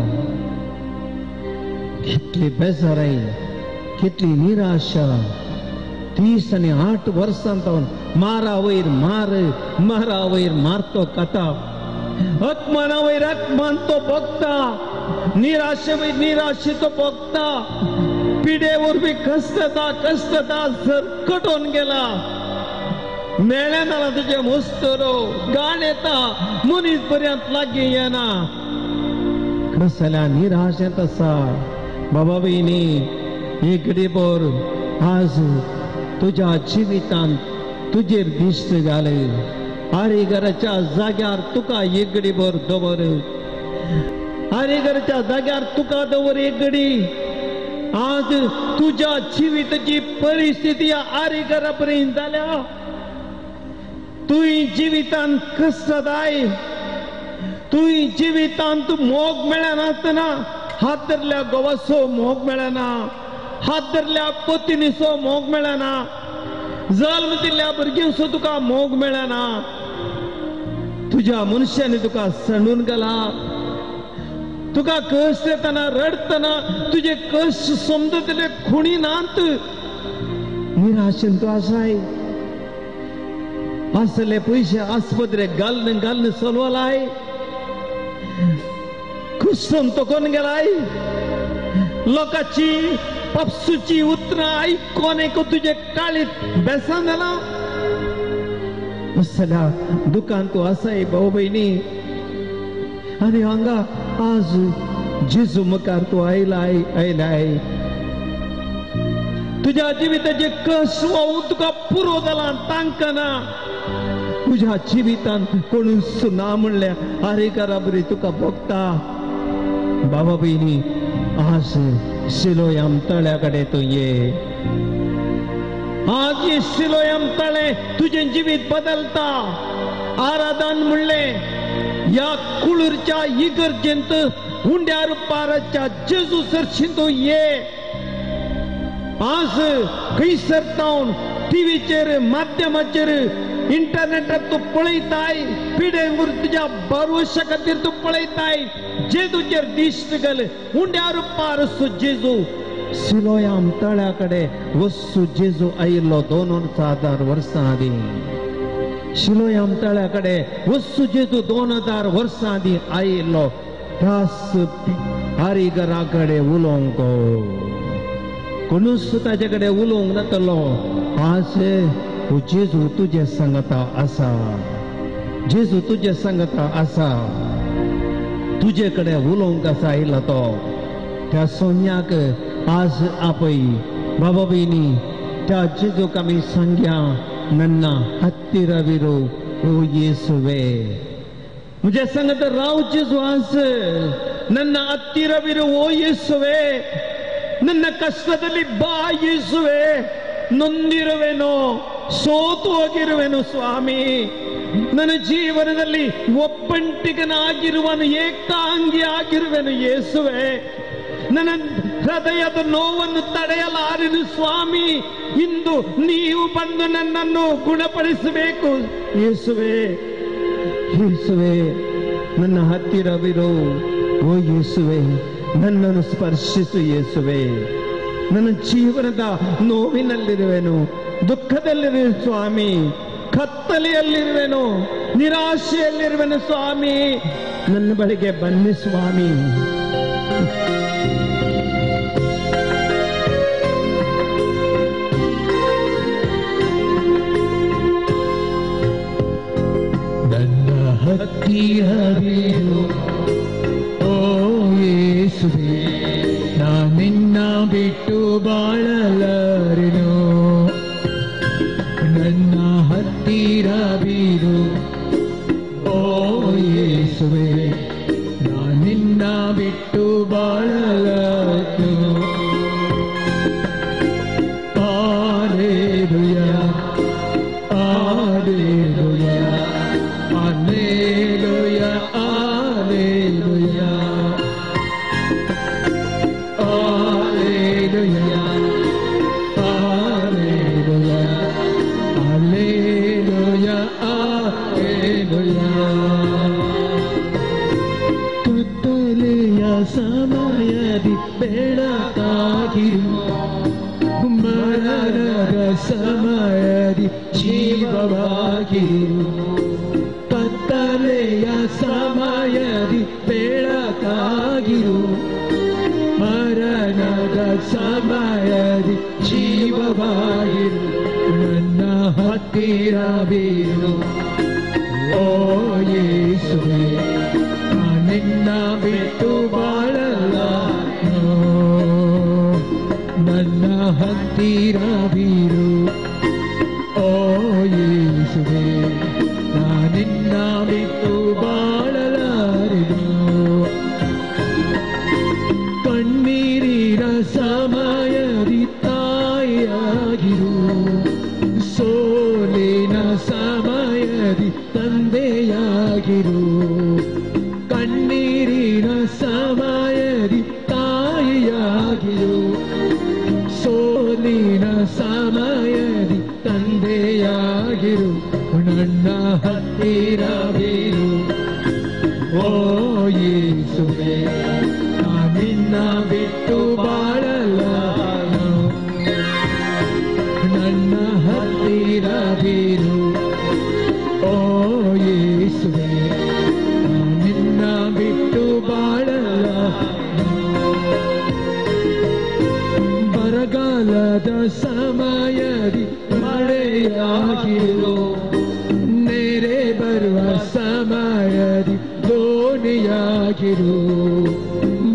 कितली बेजाराय, कितली निराशा. 38 वर्सां तो मारा वयर मार, मारा वयर मारतो कथा, अपमाना वयर अपमान तो भोगता, निराशे वयर निराशे तो भोगता, पिडे वरवीं कष्टता कष्टता सरकटोवन गेला. मेळ्ळें ना तुजें मुस्तरो गाण येता, मनीस पर्यंत लागीं येना, कसल्या निराशेंत आसा. बाबा भयणी, एक घडीभर आज तुज्या जिवितांत तुजेर दिश्ट घाल, आरेघराच्या जाग्यार तुका एक घडीभर दवर, आरेघराच्या जाग्यार तुका दवर एक घडी. आज तुज्या जिविताची परिस्थिती आरेघरा पर्यंत जाल्या. तुवें जिवितांत कष्टदाय, तुवें जिवितांत मोग मेळनासतना, हात धरल्या घोवाचो मोग मेळना, हात धरल्या पत्नीचो मोग मेळना, जल्म दिल्ल्या भुरग्यांचो तुका मोग मेळना, तुज्या मनशांनी तुका सांडून गेला. तुका कश्ट येतना रडटना तुजे कश्ट समजतले खुणी नात, निराशेन तूं आसाय. आसले पयशे आस्पत्रे घालून घालून चलवलाय, कुसून तोकोन गेलाय, लोकांची पप्सूची उतरां आयकोन एक तुजे काळीत बेसान जालां. असल्या दुकान तूं आसाय भाव भयणी. आनी हांगा आज जेजू मुखार तूं आयलाय आयलाय, तुज्या जिविताचे कश्ट वाहून तुका पुरो जालां, तांकना. तुज्या जिवितांत कोणूच ना म्हणल्यार आरेकारा बरी तुका भोगता. बाबा भयणी, आज शिलोयाम तळ्या कडेन तूं ये. आज हे शिलोयाम तळें तुजें जिवीत बदलता. आराधन म्हणलें ह्या कुळूरच्या इगर्जेंत उंड्यार पाराच्या जेजू सरशीं तूं ये. आज खंयसर तावन टिवीचेर, माध्यमाचेर, इंटरनेटार तूं पळयताय, पिडे तुज्या भरवशा खातीर तूं पळयताय. जेजूचेर दिश्ट घाल, उंड्यार पार जेजू सिलोयाम तळ्या कडेन वस्तू जेजू आयिल्लो 2000 वर्सां आदीं. शिलोयाम तळ्या कडेन वस्तू जेजू 2000 वर्सां आदीं आयिल्लो. त्याच आरीगरा कडेन उलोवंक कोणूच ताजे कडेन उलोवंक नातलो. आज जेजू तुजे सांगता आसा, जेजू तुजे सांगता आसा, तुजे कडेन उलोवंक आसा आयला तो. त्या सोन्याक आज आपय. बाबा भयणी, त्या जेजूक आमी सांग्या, नन्ना हत्तीरविरो ओ येसुवे, म्हज्या सांगत राव जेजू आज, ನನ್ನ ಹತ್ತಿರವಿರು ಓ ಯೇಸುವೆ, ನನ್ನ ಕಷ್ಟದಲ್ಲಿ ಬಾ ಯೇಸುವೆ, ನೊಂದಿರುವೆನು, ಸೋತು ಹೋಗಿರುವೆನು ಸ್ವಾಮಿ, ನನ್ನ ಜೀವನದಲ್ಲಿ ಒಬ್ಬಂಟಿಗನಾಗಿರುವನು, ಏಕಾಂಗಿ ಆಗಿರುವೆನು ಯೇಸುವೆ, ನನ್ನ ಹೃದಯದ ನೋವನ್ನು ತಡೆಯಲಾರೆನು ಸ್ವಾಮಿ, ಇಂದು ನೀವು ಬಂದು ನನ್ನನ್ನು ಗುಣಪಡಿಸಬೇಕು ಯೇಸುವೆ. ಯೇಸುವೆ ನನ್ನ ಹತ್ತಿರವಿರು ಓ ಯೇಸುವೆ, ನನ್ನನ್ನು ಸ್ಪರ್ಶಿಸು ಯೇಸುವೆ, ನನ್ನ ಜೀವನದ ನೋವಿನಲ್ಲಿರುವೆನು, ದುಃಖದಲ್ಲಿರುವೆ ಸ್ವಾಮಿ, ಕತ್ತಲೆಯಲ್ಲಿರುವೆನು, ನಿರಾಶೆಯಲ್ಲಿರುವೆನು ಸ್ವಾಮಿ, ನನ್ನ ಬಳಿಗೆ ಬನ್ನಿ ಸ್ವಾಮಿ. ನನ್ನ ಹತ್ತಿರವಿರು ಓ ಯೇಸುವೆ, ನಾ ನಿನ್ನ ಬಿಟ್ಟು ಬಾಳಲಾರೆನು, ನನ್ನ ಹತ್ತಿರವಿರು ಓ ಯೇಸುವೆ, ನಾ ನಿನ್ನ ಬಿಟ್ಟು ಬಾಳಲಾರೆನು. Hallelujah, hallelujah, hallelujah, hallelujah, hallelujah, hallelujah, hallelujah, ಸಮಯದಿ ಜೀವವಾಗಿರು, ಕತ್ತಲೆಯ ಸಮಯದಿ ಬೆಳಕಾಗಿರು, ಮರಣದ ಸಮಯದಿ ಜೀವವಾಗಿರು, ನನ್ನ ಹತ್ತಿರವಿರು. ಓ ಯೇಸುವೇ, ನಿನ್ನ ಬಿಟ್ಟು ಬಾಳಲಾರೆನು, ನನ್ನ ಹತ್ತಿರವಿರು. ಓ ಯೇಸುವೇ, ನಿನ್ನ ಬಿಟ್ಟು ಬಾಳಲಾರೆನು. ಕಣ್ಣೀರಿನ ಸಮಯದಿ ತಾಯಿಯಾಗಿರು, ಸೋಲಿನ ಸಮಯದಿ ತಂದೆಯಾಗಿರು, ಕಣ್ಣೀರಿನ ಸಮಯದಿ ತಾಯಿಯಾಗಿರು, ಸೋಲಿನ ಸಮಯದಿ ತಂದೆಯಾಗಿರು, ನನ್ನ ಹತ್ತಿರವಿರು. ಓ ಯೇಸುವೇ, ನಿನ್ನ ಬಿಟ್ಟು ಬಾಳಲಾರೆನು, ನನ್ನ ಹತ್ತಿರವಿರು. ಓ ಯೇಸುವೇ, ನಿನ್ನ ಬಿಟ್ಟು ಬಾಳಲಾರೆನು. ಬರಗಾಲದ ಸಮಯದಿ ಮಳೆಯಾಗಿರು, ನೆರೆ ಬರುವ ಸಮಯದಿ ದೋಣಿಯಾಗಿರು,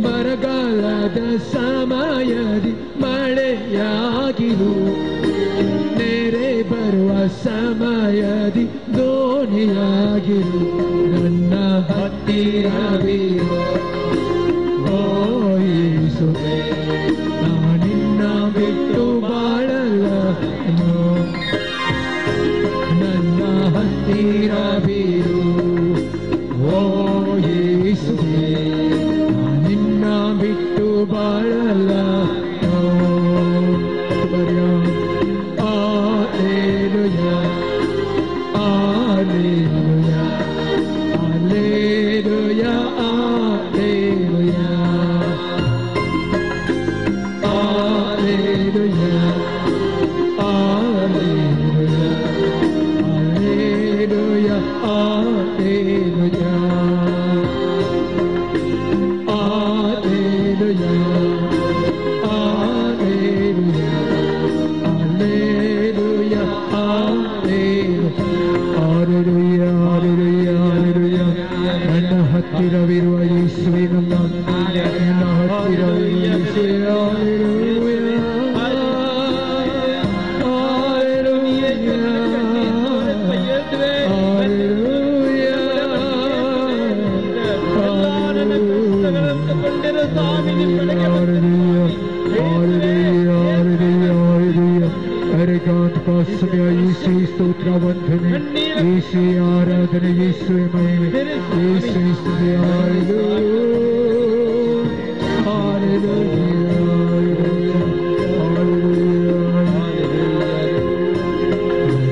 ಬರಗಾಲದ ಸಮಯದಿ ಮಳೆಯಾಗಿರು, ನೆರೆ ಬರುವ ಸಮಯದಿ ದೋಣಿಯಾಗಿರು, ನನ್ನ ಹತ್ತಿರವಿರು. ಓ ಯೇಸುವೇ, ನಿನ್ನ ಬಿಟ್ಟು ಬಾಳಲಾರೆನು, ನನ್ನ ಹತ್ತಿರವಿರು. ಓ ಯೇಸುವೇ, ನಿನ್ನ ಬಿಟ್ಟು ಬಾಳಲಾರೆನು. Alleluia, alleluia, alleluia, alleluia, alleluia, alleluia, alleluia, alleluia, alleluia, alleluia, alleluia, alleluia, alleluia, alleluia. ನನ್ನ ಹತ್ತಿರವಿರುವ ಯೇಸುವೆ, ನನ್ನ ಹತ್ತಿರವಿರುವ ಯೇಸುವೆ, alleluia, ಸ್ತೋತ್ರ ವಂದನೆ ಯೇಸುವೆ, ಆರಾಧನೆ ಯೇಸುವೆ, ಮಹಿಮೆ ಯೇಸುವೆ, ಸ್ತುತಿ.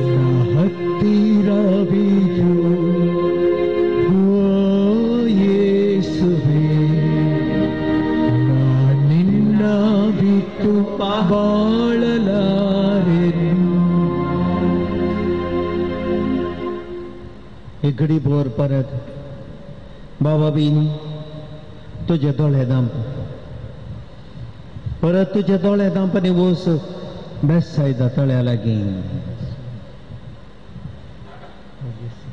ನನ್ನ ಹತ್ತಿರವಿರು ಓ ಯೇಸುವೆ, ನಿನ್ನ ಬಿಟ್ಟು ಬಾಳಲಾರೆನು. एक घडी भर परत बाबा बीन तुजे दोळे दांप, परत तुजे दोळे दांप आनी वस बेसायदा तळ्या लागीं.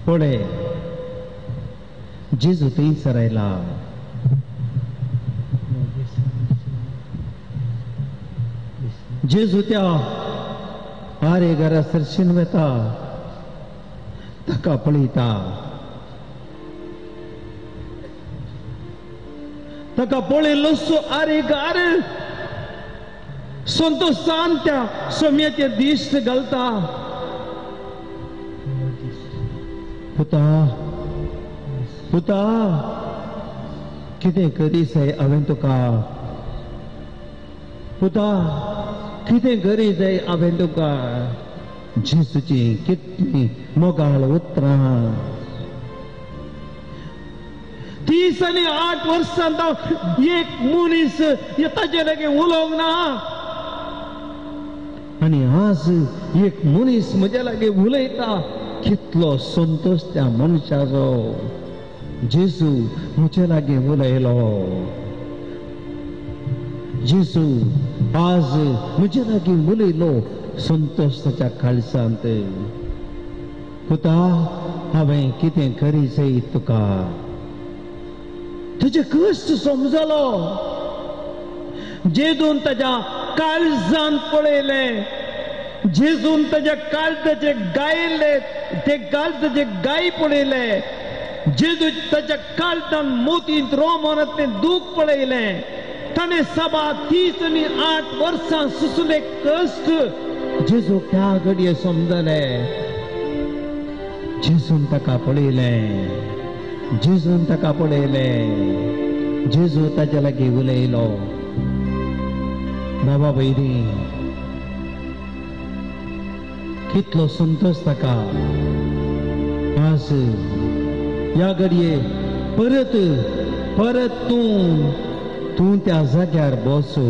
पळय जेजू थंयसर आयला. जेजू त्या आरे घरा सरशीन वता, ताका पळयता, ताका पळयलोसो आरे गार संतोषान त्या सोम्याचे दिश्ट घालता. पुता, पुता, कितें करी जाय हांवें तुका, पुता कितें करी जाय हांवें तुका. जेजूची कितली मोगाळ उतरां. 30 आनी 8 वर्सां एक मनीस ताजे लागीं उलोवंक ना. आनी आज एक मनीस म्हज्या लागीं उलयता, कितलो संतोश त्या मनशाचो. जेजू म्हजे लागीं उलयलो, जेजू आज म्हजे लागीं उलयलो, संतोश ताच्या काळजांत. पुता, हांवें कितें करी जाय तुका, तुजे कश्ट समजलो. जेजून ताज्या काळजान पळयलें, जेजून ताज्या काळजाचे गायले, ते काळजाचे गाय पळयले. जेजू ताच्या काळजान मोतींत रोमनांतलें दूख पळयलें. ताणें सभा 30 आनी 8 वर्सां सुसले कश्ट जेजू त्या घडये समजले. जेजून ताका पळयलें, जेजून ताका पळयलें, जेजू ताच्या लागीं उलयलो. बाबा भयणी, कितलो संतोश ताका. आज ह्या घडये परत परत तूं तूं त्या जाग्यार बसू.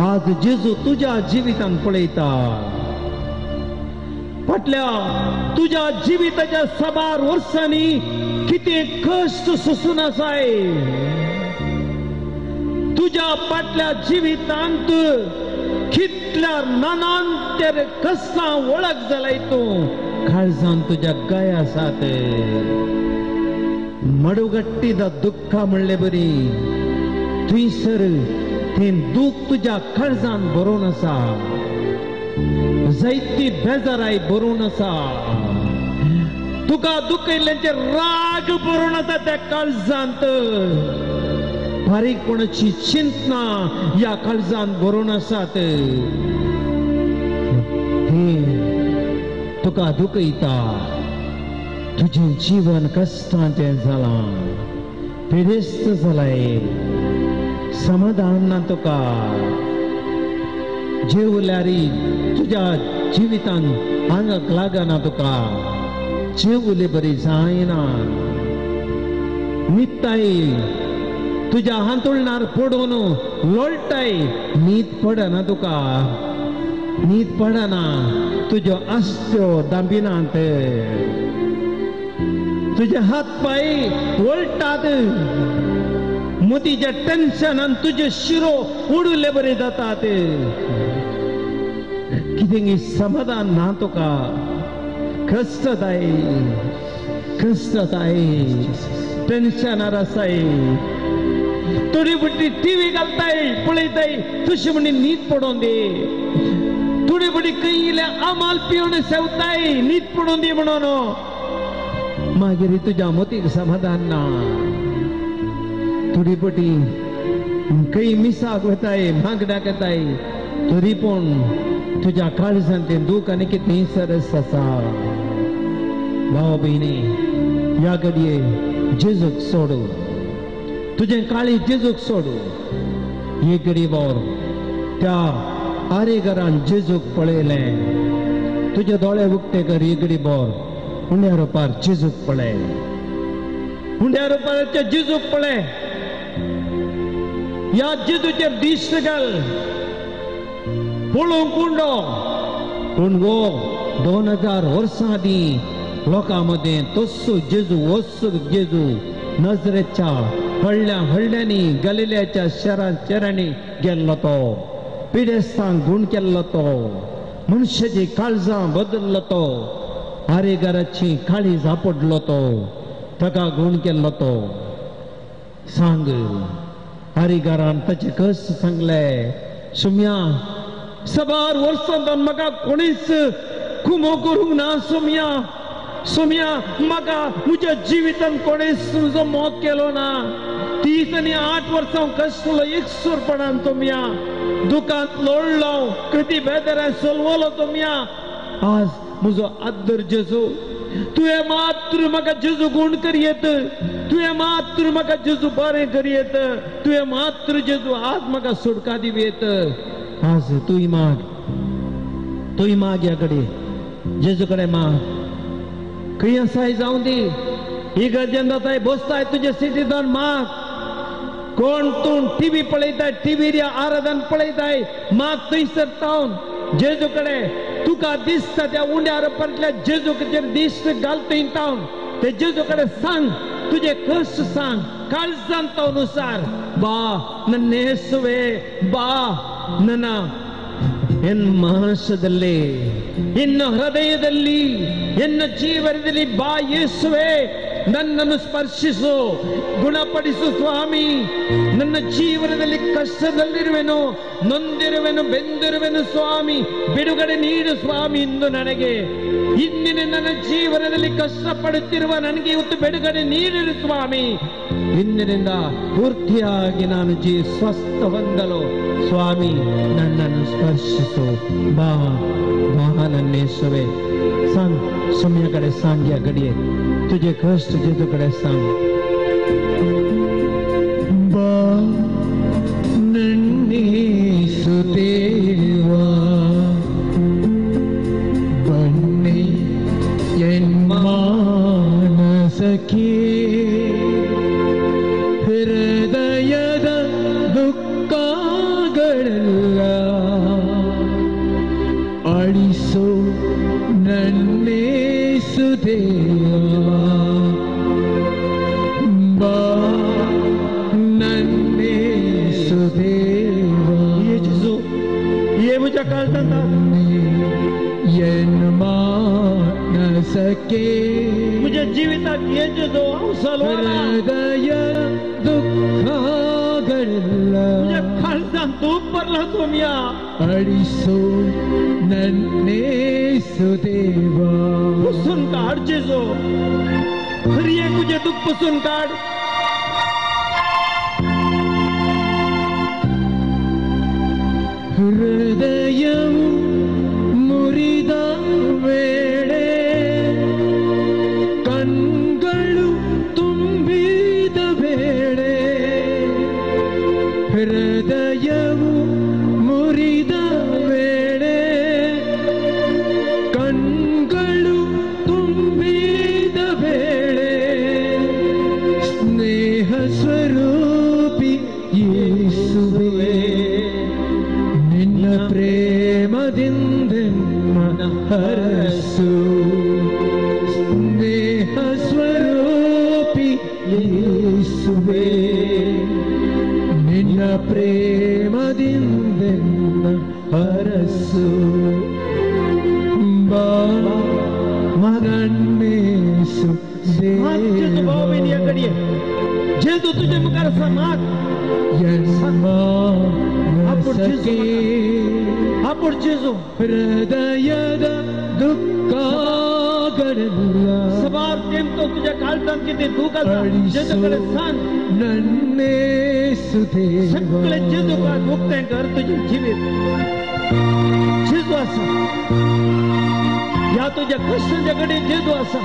आज जेजू तुज्या जिवितान पळयता. फाटल्या तुज्या जिविताच्या साबार वर्सांनी कितें कश्ट सोसून आसाय. तुज्या फाटल्या जिवितांत कितल्या नानांतर कश्टां वळख जालाय तूं. काळजान तुज्या गाय आसात, मडुगट्टीदा दुख्खा म्हणले बरी थंयसर तें दूख तुज्या काळजान भरून आसा, जायती बेजाराय भरून आसा, तुका दुखयल्ल्याचे राग भरून आसा त्या काळजांत. बारीकपणाची चिंतना ह्या काळजान भरून आसात, ते तुका दुखयता. तुजें जीवन कश्टांचें जालां, पिडेस्त जालाय, समाधान ना तुका. जेवल्यार तुज्या जिवितान आंगाक लागना तुका, जेवले बरी जायना. न्हिदताय तुज्या हांतुळणार पडून लोळटाय, न्हीद पडना तुका, न्हीद पडना. तुज्यो आस्त्यो दांबिनात, तुजे हात पांय वळटात, मोतीच्या टेन्शनान तुजे शिरो उडले बरे जातात. कितें समाधान ना तुका, कश्टताय कश्टताय, टेन्शनार आसाय. थोडी बुटी टीव्ही घालताय पळयताय, तुशी म्हणी न्हीद पडोवन दी. थोडी बुटी खंय आमाल पिवन सेवताय, न्हीद पडोवन दी म्हणून. मागीर तुज्या मोतीक समाधान ना. थोडी पटी खंय मिसाक वताय, मागण्याक येताय, तरी पूण तुज्या काळजान तें दूख आनी कितें सरस आसा. भाव भयणी, ह्या घडये जेजूक सोडू, तुजें काळी जेजूक सोडू. एक घडी बोर त्या आरेघरान जेजूक पळयलें. तुजे दोळे उक्ते कर, एक घडी बोर हुंड्या रुपार जेजूक पळय, हुंड्या रुपार जेजूक पळय. ह्या जेजूचेर दिश्ट घाल, पळोवंक उंडो. पूण गो 2000 वर्सां आदीं लोकां मदें तस्सो जेजू, वस्सो जेजू नजरेच्या व्हडल्या व्हडल्यांनी गलिल्याच्या शहरां शहरांनी गेल्लो तो, पिडेस्तांक गूण केल्लो तो, मनशाची काळजां बदल्लो तो, आरेगाराची काळी झापडलो तो, ताका गूण केल्लो तो. सांग आरेगारान ताचे कस सांगले, सुम्या सबार वर्सां म्हाका कोणीच खुमो करूंक ना. सुम्या सुम्या म्हाका म्हज्या जिवितान कोणीच तुजो मोग केलो ना. 30 आनी 8 वर्सां कश्टलो एकसूरपणान तुमया, दुकांत लोळलो, कृती बेदरां सोलवलो तुमया. आज म्हजो आदर जेजू, तुवें मात्र म्हाका जेजू गूण करयेत, तुवें मात्र म्हाका जेजू बरें करयेत, तुवें मात्र जेजू आज म्हाका सुटका दिवयेत. आज तूंय माग, तूंय माग ह्या कडेन जेजू कडेन माग. खंय आसाय जावं दी, इगर्जेन जाताय बसताय तुजे सिटींतल्यान माग. कोण तूं टीव्ही पळयताय, टीव्हीर आराधन पळयताय, माग थंयसर तावन जेजू कडेन तुका दिसता त्या उंड्यार पडल्या जेजूचेर दिश्ट घाल थंय तावन ते जेजू कडेन सांग तुजे कश्ट सांग काळजान तावनुसार ಬಾ ನನ್ನ ಯೇಸುವೆ ಬಾ, ನನ್ನ ಎನ್ ಮಾನಸದಲ್ಲಿ, ಎನ್ನ ಹೃದಯದಲ್ಲಿ, ಎನ್ನ ಜೀವನದಲ್ಲಿ ಬಾ ಯೇಸುವೆ, ನನ್ನನ್ನು ಸ್ಪರ್ಶಿಸು, ಗುಣಪಡಿಸು ಸ್ವಾಮಿ. ನನ್ನ ಜೀವನದಲ್ಲಿ ಕಷ್ಟದಲ್ಲಿರುವೆನು, ನೊಂದಿರುವೆನು, ಬೆಂದಿರುವೆನು ಸ್ವಾಮಿ, ಬಿಡುಗಡೆ ನೀಡು ಸ್ವಾಮಿ. ಇಂದು ನನಗೆ ಇಂದಿನ ನನ್ನ ಜೀವನದಲ್ಲಿ ಕಷ್ಟಪಡುತ್ತಿರುವ ನನಗೆ ಇವತ್ತು ಬಿಡುಗಡೆ ನೀಡಿರು ಸ್ವಾಮಿ. ಇಂದಿನಿಂದ ಪೂರ್ತಿಯಾಗಿ ನಾನು ಸ್ವಸ್ಥ ಹೊಂದಲು ಸ್ವಾಮಿ ನನ್ನನ್ನು ಸ್ಪರ್ಶಿಸು, ಬಾ ಬಾ ನನ್ನ ಯೇಸುವೆ. सांग सोम्याकडे सांग, या घडये तुझे कष्ट जेजूकडे सांग. बा नन्नेसु देवा बन्ने एन मानसखे ಹೃದಯದ ದುಃಖಗಳೆಲ್ಲ ಅಳಿಸು ನನ್ನೇಸು ದೇವಾ, ಬಾ ನನ್ನೇಸು ದೇವಾ. ಯೇಸು ये मुझे काळजांत ಎನ್ ಮಾನಸಕ್ಕೆ मुझे जीविताक येजू हांव सलवाला ಹೃದಯ ದುಃಖಗಳೆಲ್ಲ मुझे काळजांत तूं भरला सोम्या ಅಳಿಸು ನನ್ನೇಸು ದೇವಾ. पुसून काड जेजू, हर एक तुझे दुःख पुसून काड. ಹೃದಯವು ಮುರಿದ ವೇಳೆ ಕಣ್ಗಳು ತುಂಬಿದ ವೇಳೆ, ಹೃದಯವು ಮುರಿದ ವೇಳೆ ಕಣ್ಗಳು ತುಂಬಿದ ವೇಳೆ, ಸ್ನೇಹ ಸ್ವರೂಪಿ ಯೇಸುವೆ ನಿನ್ನ ಪ್ರೇಮದಿಂದೆನ್ನ ಹರಸು, ಸ್ನೇಹ ಸ್ವರೂಪಿ ಯೇಸುವೆ ನಿನ್ನ ಪ್ರೇಮದಿಂದೆನ್ನ ಹರಸು. ಬಾ ನನ್ನೇಸು माग जेजू भाव बहिणी या घडये जेजू तुझे मुखार आसा, माग ಮಾನಸಕ್ಕೆ आपूण जेजू ಹೃದಯದ ದುಃಖಗಳೆಲ್ಲ सबार तेमतो तुझ्या काळजांत कितें दूख आसा जेजू कडेन सांग. ನನ್ನೇಸು सगळे जेजू ದೇವಾ उक्तें कर तुजें जिवीत. जेजू आसा ह्या तुज्या कश्टांच्या कडेन, जेजू आसा,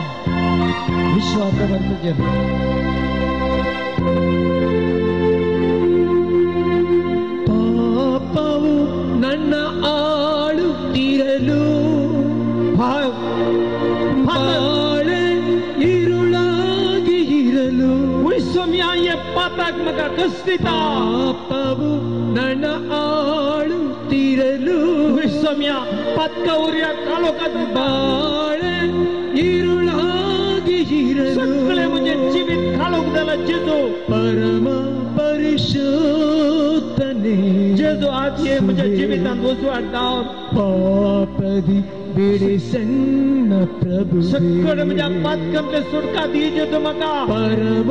विश्वास दवर तुजेर. ಪಾಪವು ನನ್ನ ಆಳುತ್ತಿರಲು ಬಾಳೆ ಇರುಳಾಗಿ ಇರಲು, ಉಯ್ಸೊಮ್ಯಾ हे पाताक म्हाका कश्ट दिता. ಪಾಪವು ನನ್ನ ಆಳುತ್ತಿರಲು ಉಯ್ಸೊಮ್ಯಾ ಪಾತ್ಕ ಉರ್ಯ काळोखात ಬಾಳೆ ಇರುಳಾಗಿ ಇರಲು, सगळे म्हणजे जिवीत काळोख जाला जेजू. ಪರಮ ಪರಿಶುದ್ಧನೇ जेजू आज हे म्हज्या जिवितांत उजवाड धांव. ಪಾಪದಿ ಬಿಡಿಸನ್ನ ಪ್ರಭು सगळे म्हज्या पातकांतले सुटका दी जेजू म्हाका. ಪರಮ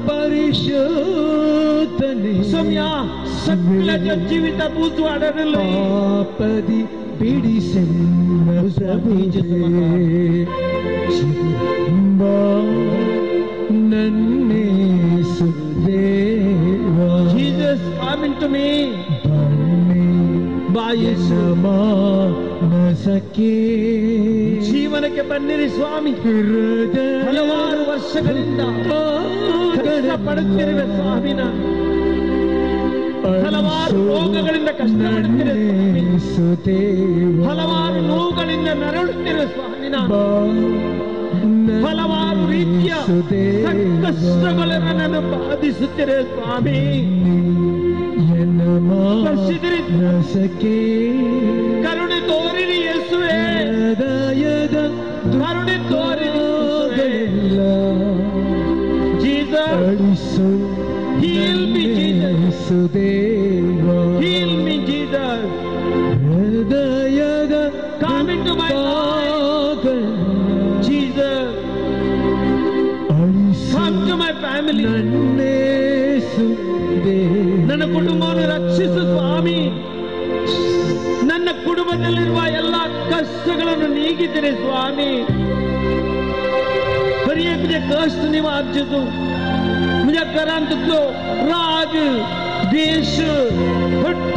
ಪರಿಶುದ್ಧನೇ सोम्या सगळ्याच्या जिवितात उजवाड हाडलो. ಪಾಪದಿ ಬಿಡಿಸನ್ನ ಪ್ರಭು ಬಾ ನನ್ನೇಸು ದೇವಾ Jesus, come into me. ಬನ್ನಿ ಬಾ ಯೇಸು ಮಾನಸಕ್ಕೆ ಜೀವನಕ್ಕೆ ಬನ್ನಿರಿ ಸ್ವಾಮಿ. ಹೃದಯ ಹಲವಾರು ವರ್ಷಗಳಿಂದ ಕಷ್ಟ ಪಡುತ್ತಿರುವೆ ಸ್ವಾಮಿ, ನಾನು ಹಲವಾರು ರೋಗಗಳಿಂದ ಕಷ್ಟಪಡುತ್ತಿರುವೆ ಸ್ವಾಮಿ, ನನ್ನೇಸು ದೇವಾ ಹಲವಾರು ನೋವುಗಳಿಂದ ನರಳುತ್ತಿರುವೆ ಸ್ವಾಮಿ, ನಾನು ಹಲವಾರು ರೀತಿಯ ಸಂಕಷ್ಟಗಳು ನನ್ನನ್ನು ಬಾಧಿಸುತ್ತಿರೆ ಸ್ವಾಮಿ. ಕರುಣೆ ತೋರಿರಿ ಯೇಸುವೆ, ಕರುಣೆ ತೋರಿರಿ. Jesus, heal me, Jesus. Heal me, Jesus. Come into my life, Jesus. Come to my family. ನನ್ನ ಕುಟುಂಬವನ್ನು ರಕ್ಷಿಸು ಸ್ವಾಮಿ. ನನ್ನ ಕುಟುಂಬದಲ್ಲಿರುವ ಎಲ್ಲ ಕಷ್ಟಗಳನ್ನು ನೀಗಿದ್ದೀರಿ ಸ್ವಾಮಿ. हर तुझे कष्ट निवार जेजू, म्हज्या घरांत तुजो राग, द्वेश, हट्ट,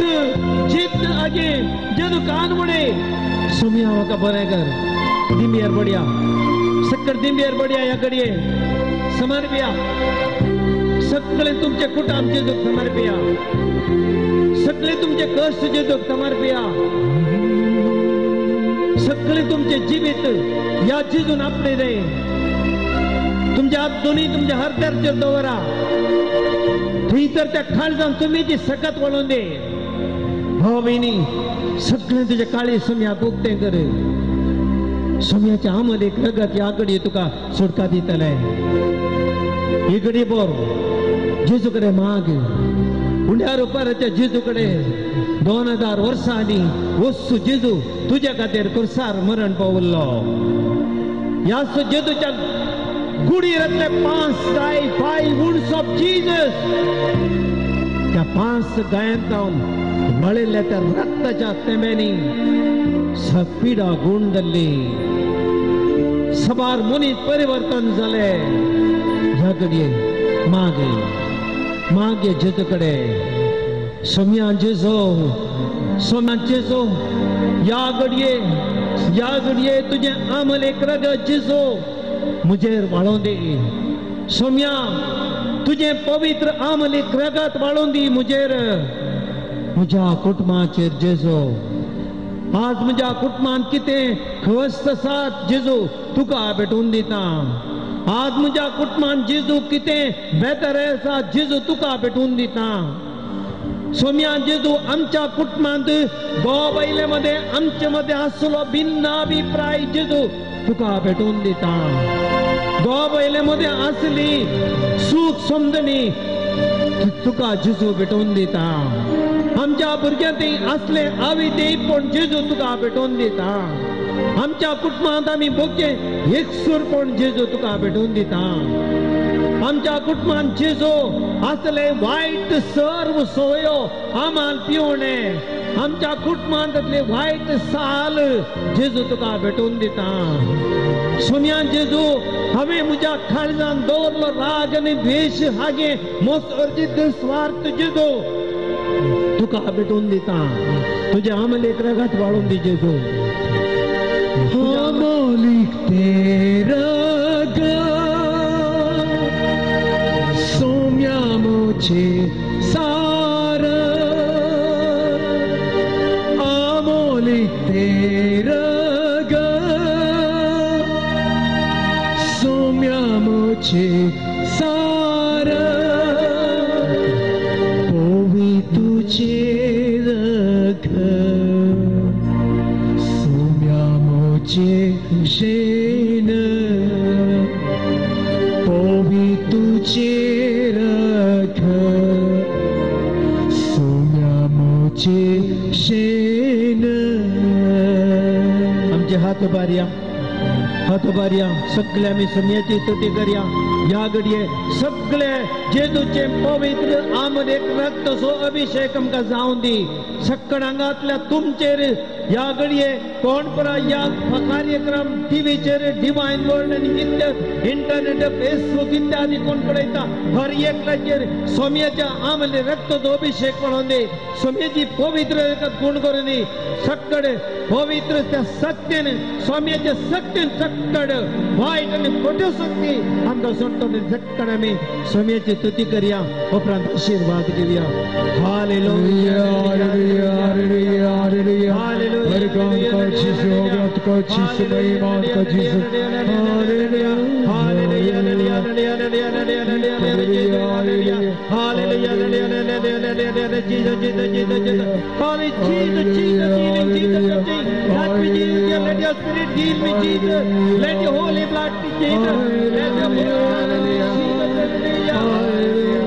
जिद्द आगे जेजू कान मुडे सुमिया म्हाका बरें कर. दिंबियार बडया सक्कर, दिंबियार बडया ह्या घडये समर्पिया सगळे तुमचे कुटाम जेजूक समर्पिया, सगळे तुमचे कष्ट जेजूक समर्पिया, सगळे तुमचे जिवीत ह्या जेजून आपले रे. तुमच्या हात दोन्ही तुमच्या हरद्याचेर दवरा, थंय तर त्या खालजान तुमी ती सकत वळोवन दे. हो बहिणी, सगळें तुजें काळी सोम्याक उक्तें कर. सोम्याच्या आमलेक रगत ह्या घडये तुका सुटका दितले. ही घडये बोर जेजू कडेन माग. उंड्या रुपाराच्या जेजू कडेन 2000 वर्सां आदीं वस्तू जेजू तुज्या खातीर कुर्सार मरण पावल्लो. ह्या जेजूच्या कुडीरांतले 5 गाय, 5 wounds of Jesus, त्या 5 गायांत मळिल्ल्या त्या रक्ताच्या तेंब्यांनी पिडा गुण जाल्ली. सबार मनीस परिवर्तन जाले. ह्या घडये मागे मागे जेजू कडेन. सोम्या जेजू, सोम्या जेजू, ह्या घडये, ह्या घडये तुजें आमलेक रगत जेजू म्हजेर वाळोवन दी. सोम्या तुजें पवित्र आमलेक रगत वाळोवन दी म्हजेर, म्हज्या कुटुंबाचेर जेजू. आज म्हज्या कुटुंबान कितें खस्त आसात जेजू तुका भेटून दिता. आज म्हज्या कुटुंबान जेजू कितें बेतर आसा जेजू तुका भेटून दिता. सोम्या जेजू, आमच्या कुटुंबांत घोव बायले मदें आमचे मदें आसलो भिन्न अभिप्राय जेजू तुका भेटून दिता. घोव बायले मदें आसली सूख समजणी तुका जेजू भेटून दिता. आमच्या भुरग्यांत आसले आवी पण जेजू तुका भेटून दिता. आमच्या कुटुंबांत आमी भोगचे एकसूरपण जेजू तुका भेटून दिता. आमच्या कुटुंबांत जेजू आसले वायट सर्व सोयो आमाल पिवणे, आमच्या कुटुंबांतले वायट साल जेजू तुका भेटून दिता. सोम्या जेजू, हांवें म्हज्या काळजान दवरलो राग आनी द्वेश हागे मोस अर्जित स्वार्थ जेजू तुका भेटून दिता. तुज्या आमलेक रगत वाळून दी जेजू. अमोलिक तेरा सोम्या मुझे सारा, अमोलिक तेरा सोम्या मुझे सारा, पोवी तुझे रग सोम्या मुझे शेन, पोवी तुझे रग सोम्या मुझे शेन. आमचे हात उबारया, हात उबारया, सगळे आमी सोम्याची स्तुती करया. ह्या घडये सगळे जेजूचे पवित्र आमलेक रक्त सो अभिषेक आमकां जावन दी. सक्कड आंगांतल्या तुमचेर ह्या घडये कोण परा ह्या कार्यक्रम टीव्हीचेर डिवायन वर्ल्ड आनी इंटरनेट फेसबूक इत्यादी कोण पळयता हर एकल्याचेर सोम्याच्या आमले रक्ताचो अभिषेक पळोवन दी. सोम्याची पवित्र गुण करून दी. सक्कड पवित्र त्या सत्तेन, सोम्याच्या सत्तेन सक्कड वायट आनी खोट्यो शक्ती आमकां सोडटा. तोंड झटकन आमी सोम्याची तुती करया, उपरांत आशीर्वाद घेवया. Hallelujah, hallelujah, hallelujah, hallelujah. हर काम का जीसु होगा का जीसु, महिमा का जीसु. Hallelujah, hallelujah, hallelujah, hallelujah. Jesus, Jesus, Jesus, Jesus. Holy Jesus, Jesus, healing, Jesus, touching. Touch me, Jesus. Let your spirit heal me, Jesus. Let your holy blood, Jesus. Let your blood, Jesus, hallelujah.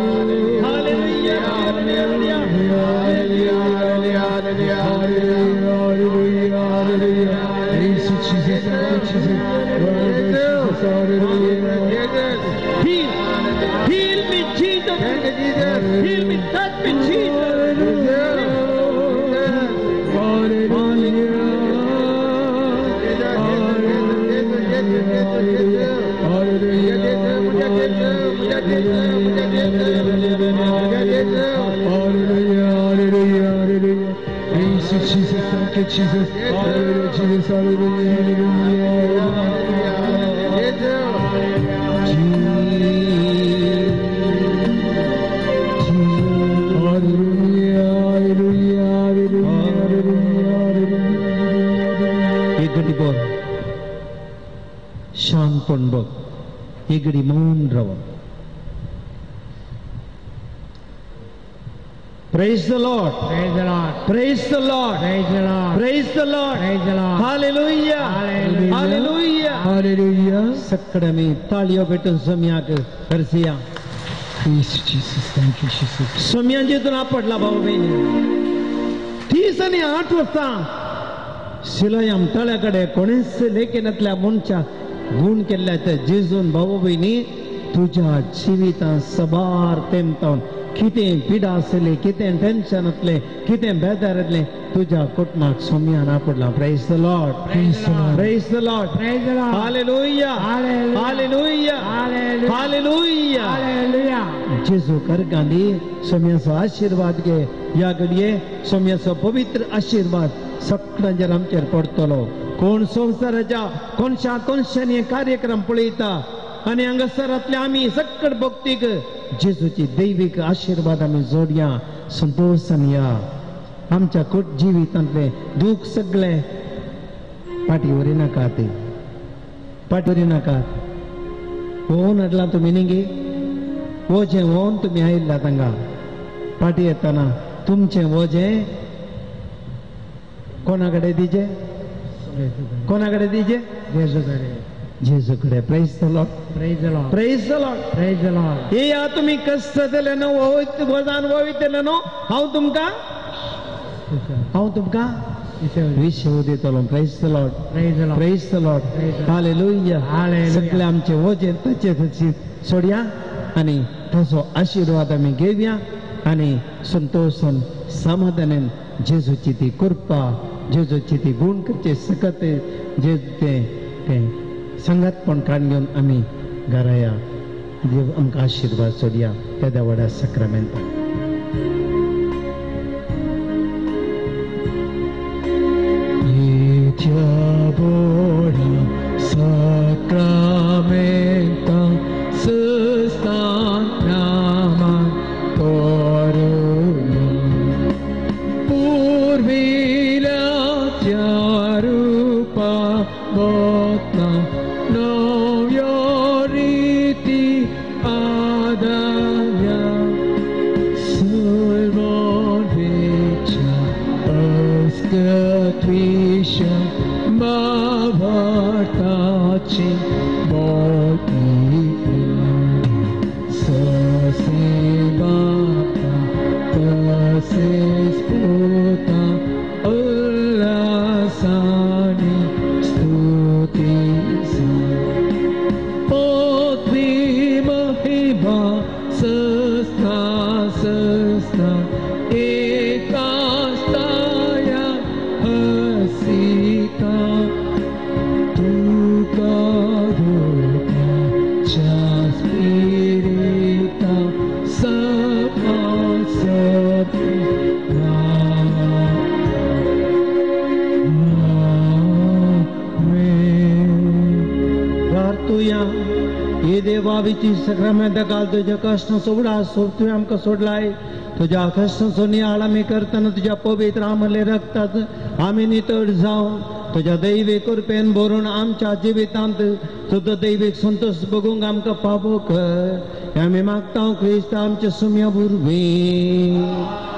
Hallelujah, hallelujah, hallelujah, hallelujah, hallelujah. Jesus, Jesus, Jesus, hallelujah. Heal, heal me, Jesus. Heal me, touch me, Jesus. Hallelujah, hallelujah, hallelujah. Jesus, Jesus, thank you, Jesus. Hallelujah, Jesus, hallelujah, hallelujah. Hallelujah, hallelujah, hallelujah, hallelujah. एक घडी बोल, शांतपण बघ, एक घडी मौन राव. Praise the Lord. Praise the Lord. Praise the Lord. Praise the Lord. Praise the Lord. Praise the Lord. Hallelujah. Hallelujah. Hallelujah. सकडे मी ताळयो भेटून सोम्याक करसिया. Praise Jesus, thank you, Jesus. सोम्यांचे तुला आपडला भाऊ बहिणी. 30 आनी 8 वर्सां शिलोयाम तळ्याकडे कोणीच लेखनातल्या मनशा गुण केल्ल्या त्या जेजून भाऊ बहिणी तुझ्या जिवितां सबार तेमतावन कितें पिडा आसले, कितें टेन्शन आसलें, कितें बेजार आसलें, तुझ्या कुटुंबाक सोम्यान आपडला. Praise the Lord. Praise the Lord. Praise the Lord. Praise the Lord. Hallelujah. Hallelujah. Hallelujah. Hallelujah. Hallelujah. Hallelujah. जेजू करगांनी सोम्याचो आशिर्वाद घे. ह्या घडये सोम्याचो पवित्र आशिर्वाद सगळ्यांचेर आमचेर पडटलो. कोण संवसाराच्या कोणशा कोणशांनी हे कार्यक्रम पळयता आनी हांगासरांतले आमी सकट भक्तीक जेजूची दैवीक आशिर्वाद आमी जोडया, संतोशान या. आमच्या कुट जिवितांतले दूख सगळे फाटी व्हरी नाकात, फाटी व्हरी नाकात. होवन हाडला तुमी न्ही, वजें होवन तुमी आयिल्ला तांगा. फाटी येतना तुमचें वजें कोणा कडेन दिजे? कोणा कडेन दिजे? जेजू कडेन. जेजू कडेन. Praise the Lord. Praise the Lord. Praise the Lord. Praise the Lord. येया तुमी कश्ट जातले न्हू, वजान वयतले न्हू, हांव तुमकां, हांव तुमकां विशेव दितलो. Praise the Lord. Praise the Lord. Praise the Lord. Hallelujah. Hallelujah. सगळे आमचे वजें तचे तशी सोडया आनी ताचो आशिर्वाद आमी घेवया आनी संतोशान समाधानान जेजूची ती कृपा, जेजूची ती गुण करचे सकत जे तें तें संगातपण काडून घेवन आमी घरा या. देव आमकां आशिर्वाद सोडया तेद्या व्हडा साक्रामेंतान. बोडा साक्रामेंता सुस्तान नामान करुया. पूर्विल्या त्या रूपा बोतना नव्यो रीती आदाया. सर्वोन वेच्या अस्कत्विशा भावार्थाची बोधिया. ससे बापा तसेच पुता उल्हासाने स्तुतीसा. पोथी महिमा सस्ता सस्ता एकास्ताया हसीता. तुका धोक्याच्या स्पिरिता सपा सपी. देवावीची सक्रमेंत घाल तुज्या कश्टांचो उडास तुवें आमकां सोडलाय. तुज्या कश्टांचो नियाळ आमी करतना तुज्या पवित्र आमले रक्तात आमी नितळ जावं. तुज्या दैवीक कृपेन भरून आमच्या जिवितांत तुजो दैवीक संतोश बघूंक आमकां फावो कर. आमी मागता क्रिस्त आमच्या सुम्या बुरवीं.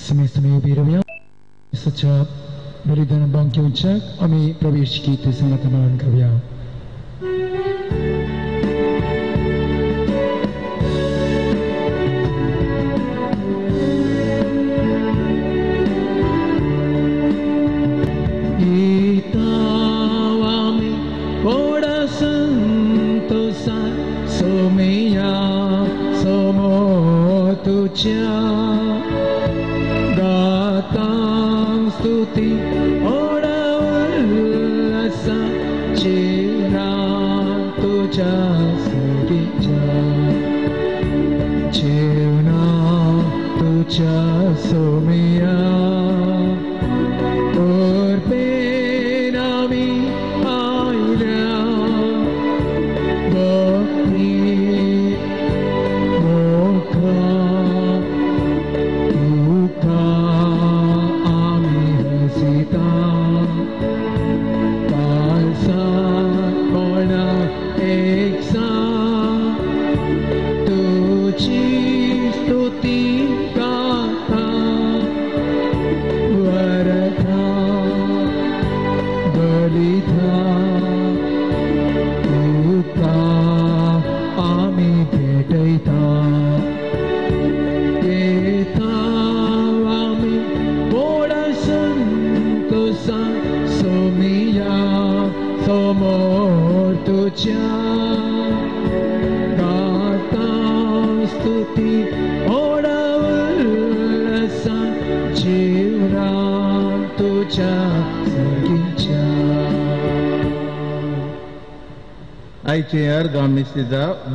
समय समय उभी रावया सच्या बलिदान बांग घेवच्याक आमी प्रवेश गीत सांगात करूया.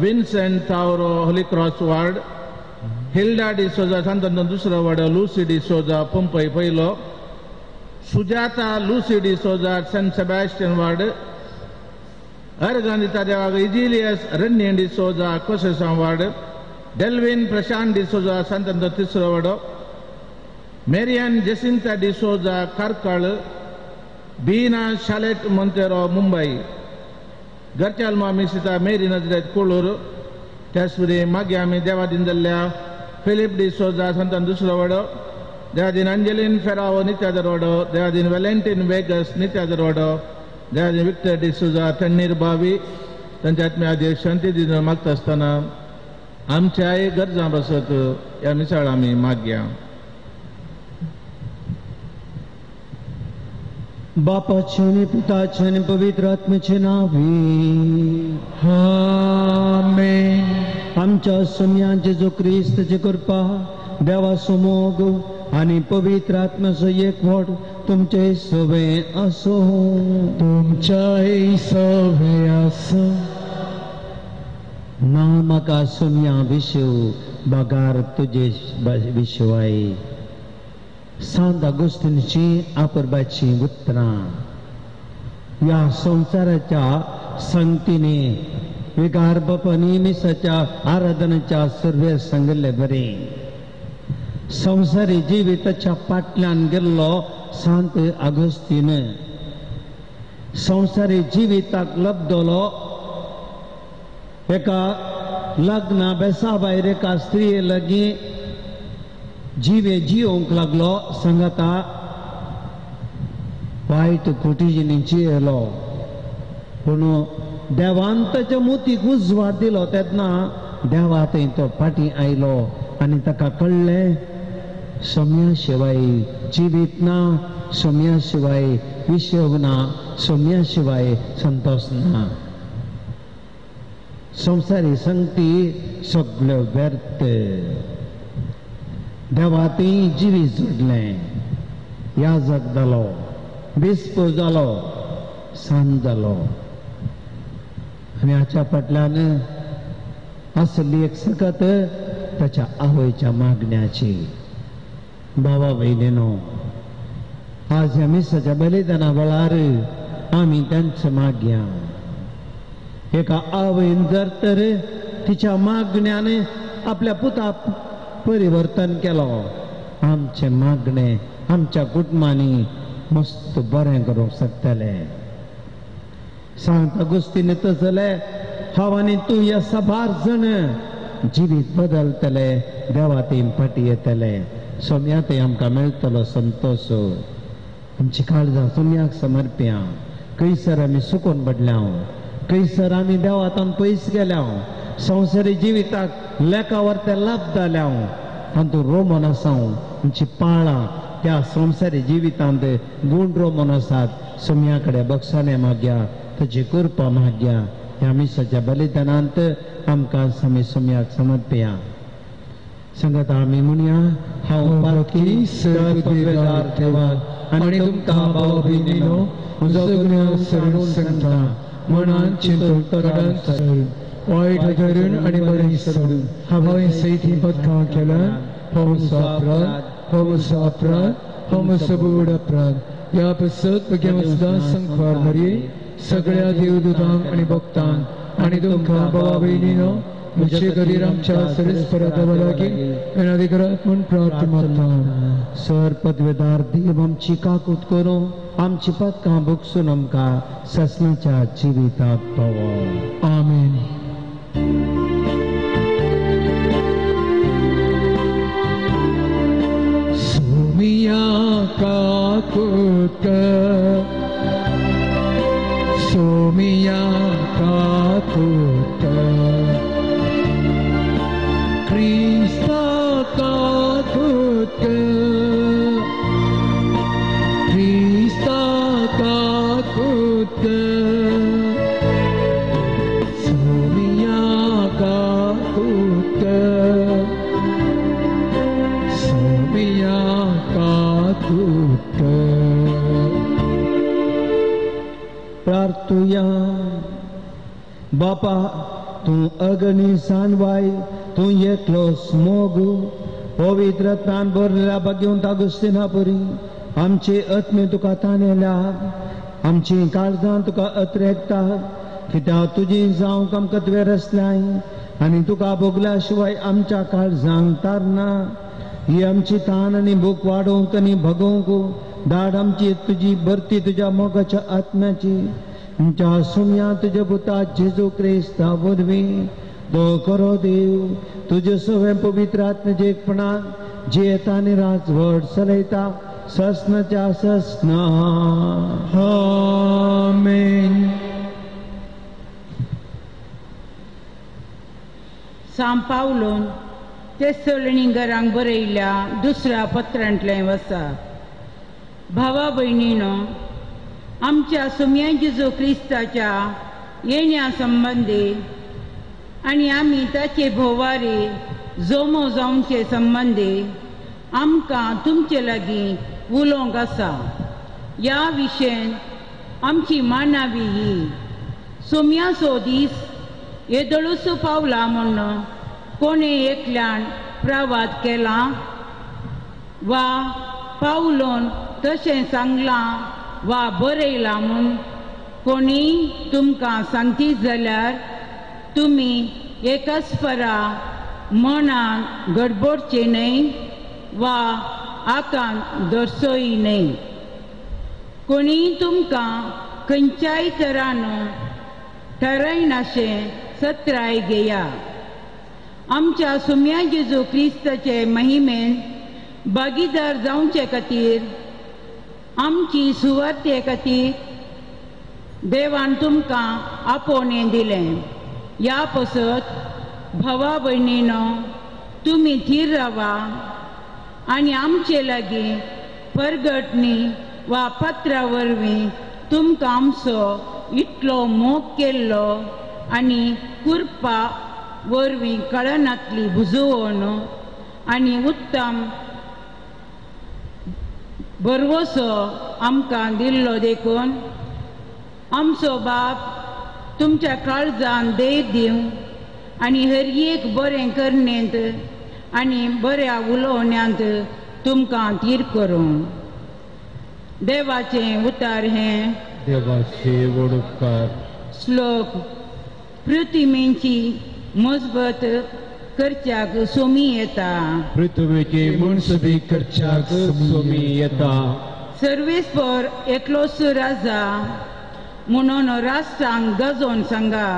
Vincent Tauro, Holy Cross Ward, Hilda D'Souza, Santo Dusra Ward, Lucy D'Souza, Pompeii Pailo, Sujata Lucy D'Souza, Saint Sebastian Ward, Argandita Devaga, Igilius Rennie D'Souza, Kosesam Ward, Delvin Prashant D'Souza, Santo Tisra Ward, Marian Jacinta D'Souza Karkala, Beena Shalet Monteiro Mumbai, घरच्या मामी सीता मेरी नजरेत कोळूर, त्यासुरी मागीर आमी देवादीन जाल्ल्या फिलीप डिसोजा संतान दुसरो वडो, देवादीन अंजलीन फेरावो नित्यादर वडो, देवादीन वेलेंटीन वेगस नित्यादर वडो, देवादीन विक्टर डिसोजा तण्णीर भावी तांच्या आत्म्या देव शांती दिवन मागता आसतना आमच्याय गरजां बसत ह्या मिसाळ आमी मागया. बापाचे आनी पुताचे आनी पवित्र आत्म्याचे नांवे आमेन. आमच्या सोम्या जेजू क्रिस्ताची कृपा, देवाचो मोग आनी पवित्र आत्म्याचो एकवट तुमचे सवे आसूं. तुमच्याय सवे आसूं. ना म्हाका सोम्या विशव बगार तुजे विशवाय. सांत आगोस्तीनची आपुरबाची उतरां ह्या संवसाराच्या संगतीने विगार बापांनी मिसाच्या आराधनेच्या सुरवेर सांगिल्ले बरें संवसारी जिविताच्या फाटल्यान गेल्लो सांत आगोस्तीन संवसारी जिविताक लब्दलो. एका लग्ना बेसा भायर एका स्त्रिये लागीं जिवे जियोंक लागलो. सांगाता वायट कोटीजींनी जियेलो पूण देवान ताच्या मुतीक उजवाड दिलो तेन्ना देवा थंय तो फाटीं आयलो आनी ताका कळ्ळें सोम्या शिवाय जिवीत ना, सोम्या शिवाय विशव ना, सोम्या शिवाय संतोष ना. संवसारी संगती सगळ्यो व्यर्थ. देवा थंय जिवीत जोडलें, याजक जालो, बिस्प जालो, सांत जालो. आनी हाच्या फाटल्यान आसली एक सकत ताच्या आवयच्या मागण्याची. भावा भयणीनो, आज ह्या मिसाच्या बलिदाना वेळार आमी तांचे मागया. एका आवयन जर तर तिच्या मागण्यान आपल्या पुता परिवर्तन केलो, आमचें मागणें आमच्या कुटुंबांनी मस्त बरें करूंक शकतलें. सांत आगोस्तीन तसलें हांव आनी तूं ह्या साबार जण जिवीत बदलतले, देवा थंय फाटीं येतले, सोम्या थंय आमकां मेळटलो संतोश. आमची काळजां सोम्याक समर्प्या. खंयसर आमी सुकून पडल्या, खंयसर आमी देवातान पयस गेल्या, संवसारी जिविताक लेखावर ते लाभ जाल्या, तातूंत रोमन आसा. आमची पाळां त्या संवसारी जिवितांत गूण रोमन आसात. सोम्या कडेन बक्षाणे मागया, ताची कृपा मागया. ह्या मिसाच्या बलिदानांत आमकां आमी सोम्याक समर्पया. सांगता आमी म्हणया, हांव पातकी सर्वपवित्र देवाक आनी तुमकां भाव भयणीनो म्हजो गुन्यांव सरून सांगता, मनान चिंतून तोंडान सरून वायट धरून आनी बरें सोडून हांवें सयत ही पदकां केल्यान. हो म्हजो अपराध, हो म्हजो अपराध, हो म्हजो व्हड अपराध. ह्या पासत म्हगे सदां संकवार मरये सगळ्या देवदूतांक आनी भक्तांक आनी तुमकां भावा भयणीनो म्हजे खातीर आमच्या सरेस्परा देवा लागीं विनंती करात म्हूण प्रार्थना मागता. सर पदवेदार देव आमची काकूत करूं, आमची पदकां भोगसून आमकां ससनाच्या जिविताक पावो. आमेन. सोमिया काकूत कर, सोमिया काकूत कर, क्रिस्ता काकूत कर, क्रिस्ता काकूत कर, सोमिया काकूत कर, सोमिया काकूत कर. प्रार्थुया. बापा तूं अग्नी सानवाय, तूं एकलो मोग पवित्र तान भरलेल्या भाग्यवंत आगोस्तीना परी आमचे आत्मे तुका तानेल्या, आमची काळजां तुका अत्रेकता. कित्याक तुजी जावंक आमकां तुवें रचल्याय आनी तुका भोगल्या शिवाय आमच्या काळजांक तारना. ही आमची तान आनी भूक वाडोवंक आनी भगोवंक धाड आमची तुजी भरती तुज्या मोगाच्या आत्म्याची आमच्या सुम्या तुज्या पुता जेजू क्रिस्ता वरवीं दो करो देव तुजे सगळें पवित्र आत्म्याचे एकपणान जियेता आनी राजवट चलयता ससनाच्या ससना. आमेन. सांव पावलोन तेसलोनिकरांक बरयल्ल्या दुसऱ्या पत्रांतलें वसा. भावा भयणीनो, आमच्या सुम्या जेजू क्रिस्ताच्या येण्या संबंदी आनी आमी ताचे भोवारी जोमो जावचे संबंदी आमकां तुमचे लागीं उलोवंक आसा. ह्या विशयान आमची मानावी ही सोम्याचो दीस येदोळसो पावला म्हूण कोणें एकल्यान प्रवाद केला वा पावलोन तशें सांगलां वा बरयलां म्हूण कोणी तुमकां सांगती जाल्यार तुमी एकच फरा मनान गडबडचे न्हय वा आकान दर्सोय न्हय. कोणी तुमकां खंयच्याय तरान ठरयनाशें सत्राय घेया. आमच्या सुम्या जेजू क्रिस्ताचे महिमेन भागीदार जावचे खातीर आमची सुवार्ते खातीर देवान तुमकां आपोवणें दिलें. ह्या पसत भावा भयणीनो तुमी थीर रावा आनी आमचे लागीं परगटणी वा पत्रा वरवीं तुमकां आमचो इतलो मोग केल्लो आनी कृपा वरवीं कळनातली बुजोवन आनी उत्तम भरवसो आमकां दिल्लो देखून आमचो बाप तुमच्या काळजान देव दिवं आनी हर एक बरें करणेंत आनी बऱ्या उलोवण्यांत तुमकां थीर करूं. देवाचें उतार हें देवाचे व्हड उपकार. श्लोक. पृथ्वीची मजबत करच्याक सोमी येता. पृथ्वीची मनसबी करच्याक सोमी येता. सर्वेस्पर एकलोच राजा म्हणून राष्ट्रांक गजोवन सांगा.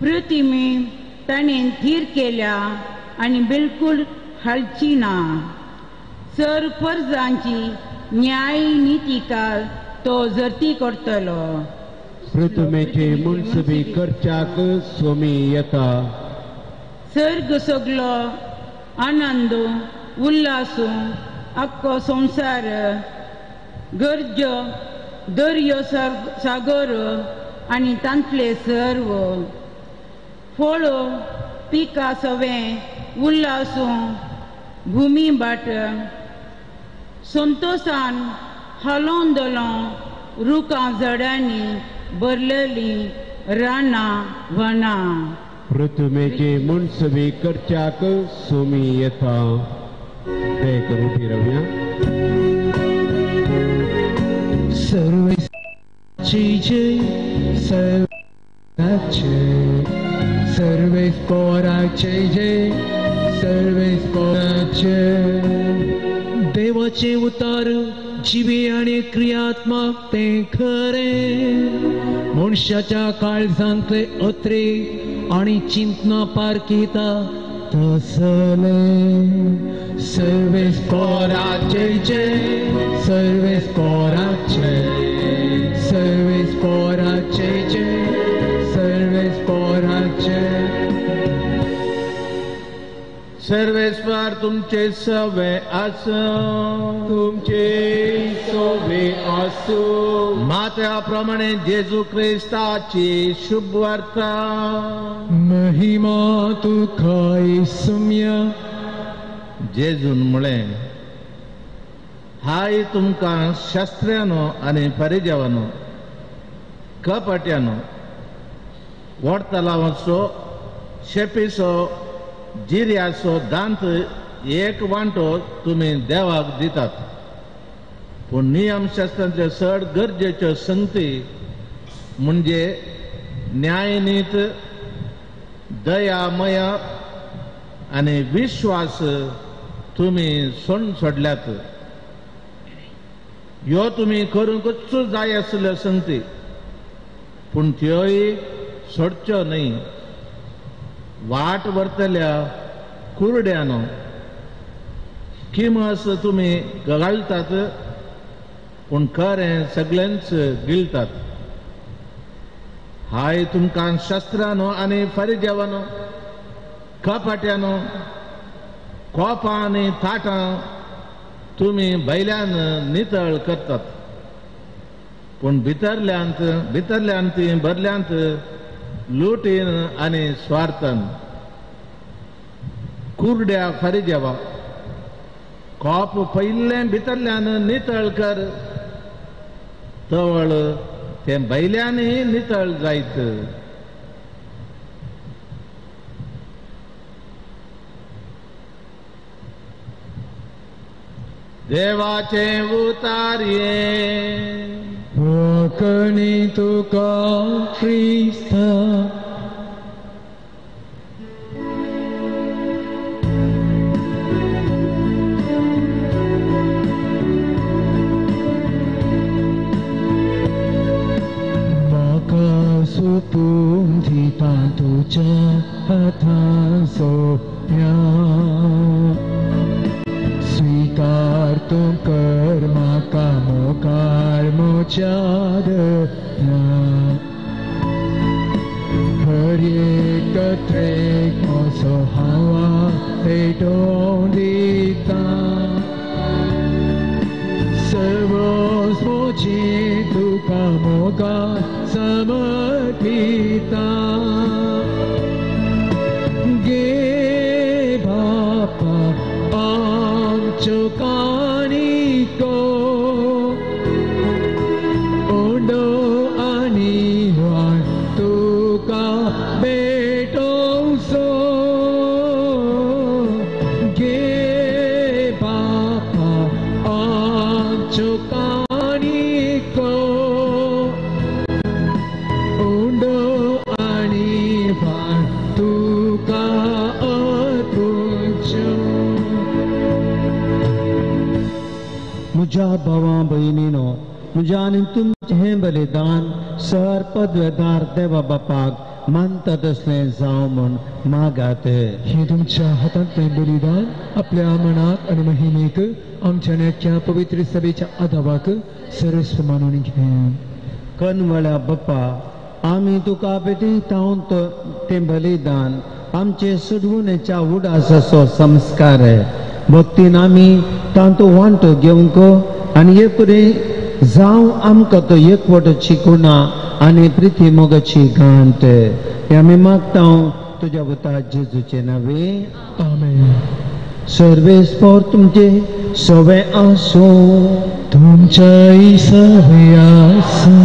पृथ्वी ताणें थीर केल्या आनी बिलकूल हालची ना. सर परजांची न्याय नितिकाल तो जर्ती करतलो. पृथ्वीची मनसबी करच्याक सोमी येता. सर्ग सगलो आनंद उल्हास आख्खो संवसार गर्ज दर्यो सागर आनी तांतले सर्व फळ पिकां सवें उल्हास भुमी बाट संतोशान हालोवन दलों रुखां झाडांनी भरलेलीं रानां वनां. पृथ्वीची मनसबी करच्याक सोमी येता. देख उबी रावया. सर्वेची जय सर्वाचे सर्वेस्पराचे जय सर्वेस्पराचे. देवाचे उतार जिवी आनी क्रियात्मक तें खरें. मनशाच्या काळजांतले अत्रे आनी चिंतना पारखिता तसले. सर्वेस्पराचे जय सर्वेस्पराचे सर्वेस्पराचे जय सर्वेस्पराचे. सर्वेस्पर तुमचे सवे आसूं. तुमचे सवे आसूं. मात्या प्रमाणे जेजू क्रिस्ताची शुभ वार्ता. महिमा तुका सुम्या. जेजून म्हळें, हाय तुमकां शास्त्र्यानो आनी परिजेवानो कपाट्यानो वडतलावाचो शेपीचो जिर्याचो दांत एक वांटो तुमी देवाक दितात, पूण नियमशास्त्रांतल्यो चड गरजेच्यो संगती म्हणजे न्यायनीत दया मया आनी विश्वास तुमी सोण सोडल्यात. ह्यो तुमी करूंकच जाय आसल्यो संगती, पूण त्योय सोडच्यो न्हय. वाट व्हरतल्या कुरड्यानो, किमस तुमी गगाळटात पूण खरें सगळ्यांच गिळटात. हाय तुमकां शास्त्रानो आनी फरिजेवानो, कपाट्यानो, कोपां आनी ताटां तुमी भायल्यान नितळ करतात, पूण भितरल्यान ती भरल्यांत लुटीन आनी स्वार्थान. कुरड्या फरिजेवा, कोप पयलें भितरल्यान नितळ कर, तवळ तें भायल्यानय नितळ जायत. देवाचें उतारये वखणी तुका क्रिस्ता. म्हाका सोपून दिता तुज्या हातान सोंप्या, स्वीकार तूं कर म्हाका मुखार म्हज्या दया. हर एक त्रेक म्हजो हांव पेटोवन दिता, सर्वोच म्हजी तुका मुखार समर्पिता. गे बापा आमच्यो काणिको उंडो आनी वाट तुका भेटोवचो. गे बापा आमच्यो काणिको उंडो आनी वाट तुका अर्पुच्यो. म्हज्या भावा भयणीनो, म्हज्या आनी तुमचें हें बलिदान सर पदवेदार देवा बापाक मानता तसलें जावं म्हूण मागात. हे तुमच्या हातांतलें बलिदान आपल्या मनाक आनी महिमेक आमच्या नेत्या पवित्र सभेच्या आदावाक सरस मानून घे. कनवळ्या बाप्पा, आमी तुका भेटयता तें बलिदान आमचे सुडवणेच्या उडासाचो संस्कार. भक्तीन आमी तांतू वांटो घेवंक आनी एकूय जावं आमकां तो एकवटाची गुणा आनी प्रिती मोगाची गांठ. हें आमी मागता तुज्या पुता जेजूचे नांवे, आमेन. सर्वेस्पोर तुमचे सवे आसूं, तुमच्याय सवे आसूं.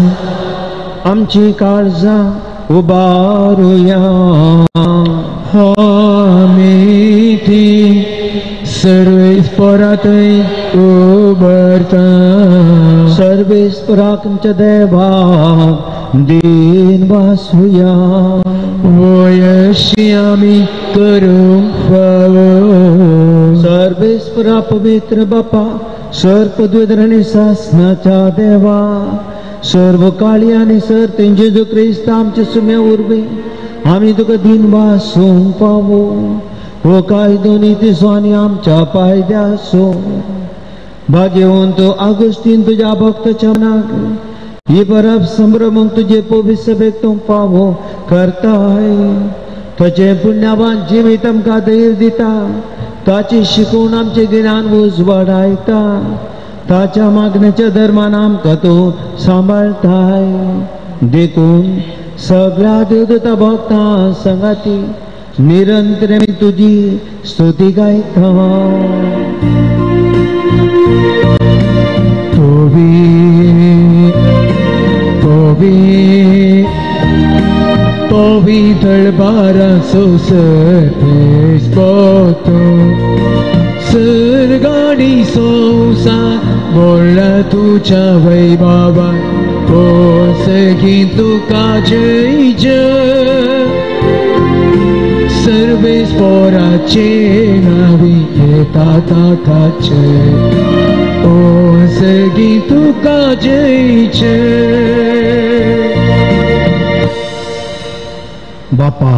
आमची काळजां उबारुया, आमी ती सर्वेस्पोरांतय उबारता. सर्वेस्पोराक आमच्या देवाक दीन वासुया. वयशी आमी करूंक फावो. सर्वेस्पोरा पवित्र बापा, सर पदवेधर आनी सासनाच्या देवा, सर्व काळी आनी सर तेंचे जेजू क्रिस्त आमचे सुम्या उर्बे आमी तुका दीन वासूंक पावो. हो कायदो नीतीचो आनी आमच्या पायद्याचो भाग्यवंत आगुस्तीन तुज्या भक्ताच्या मनाक ही परब संभ्रमूंक तुजे पवित्र सभेक तूं पावो करताय. ताचें पुण्यावान जिवीत आमकां धैर्य दिता, ताची शिकवण आमचें गिन्यान उजवाडायता, ताच्या मागण्याच्या धर्मान आमकां तूं सांबाळटाय. देखून सगळ्या देवदूता भक्तां संगाती निरंतर आमी तुजी स्तुती गायता. पवी पवी पवित्र बाराचो सर्वेस्पोर सर्गानी संवसार मोडला तुज्या वैभवान, पोसगी तुका जय जय. सर्वेस्पोराचे नांवी येता ताठाचे ओ सगी तुका जयचे. बापा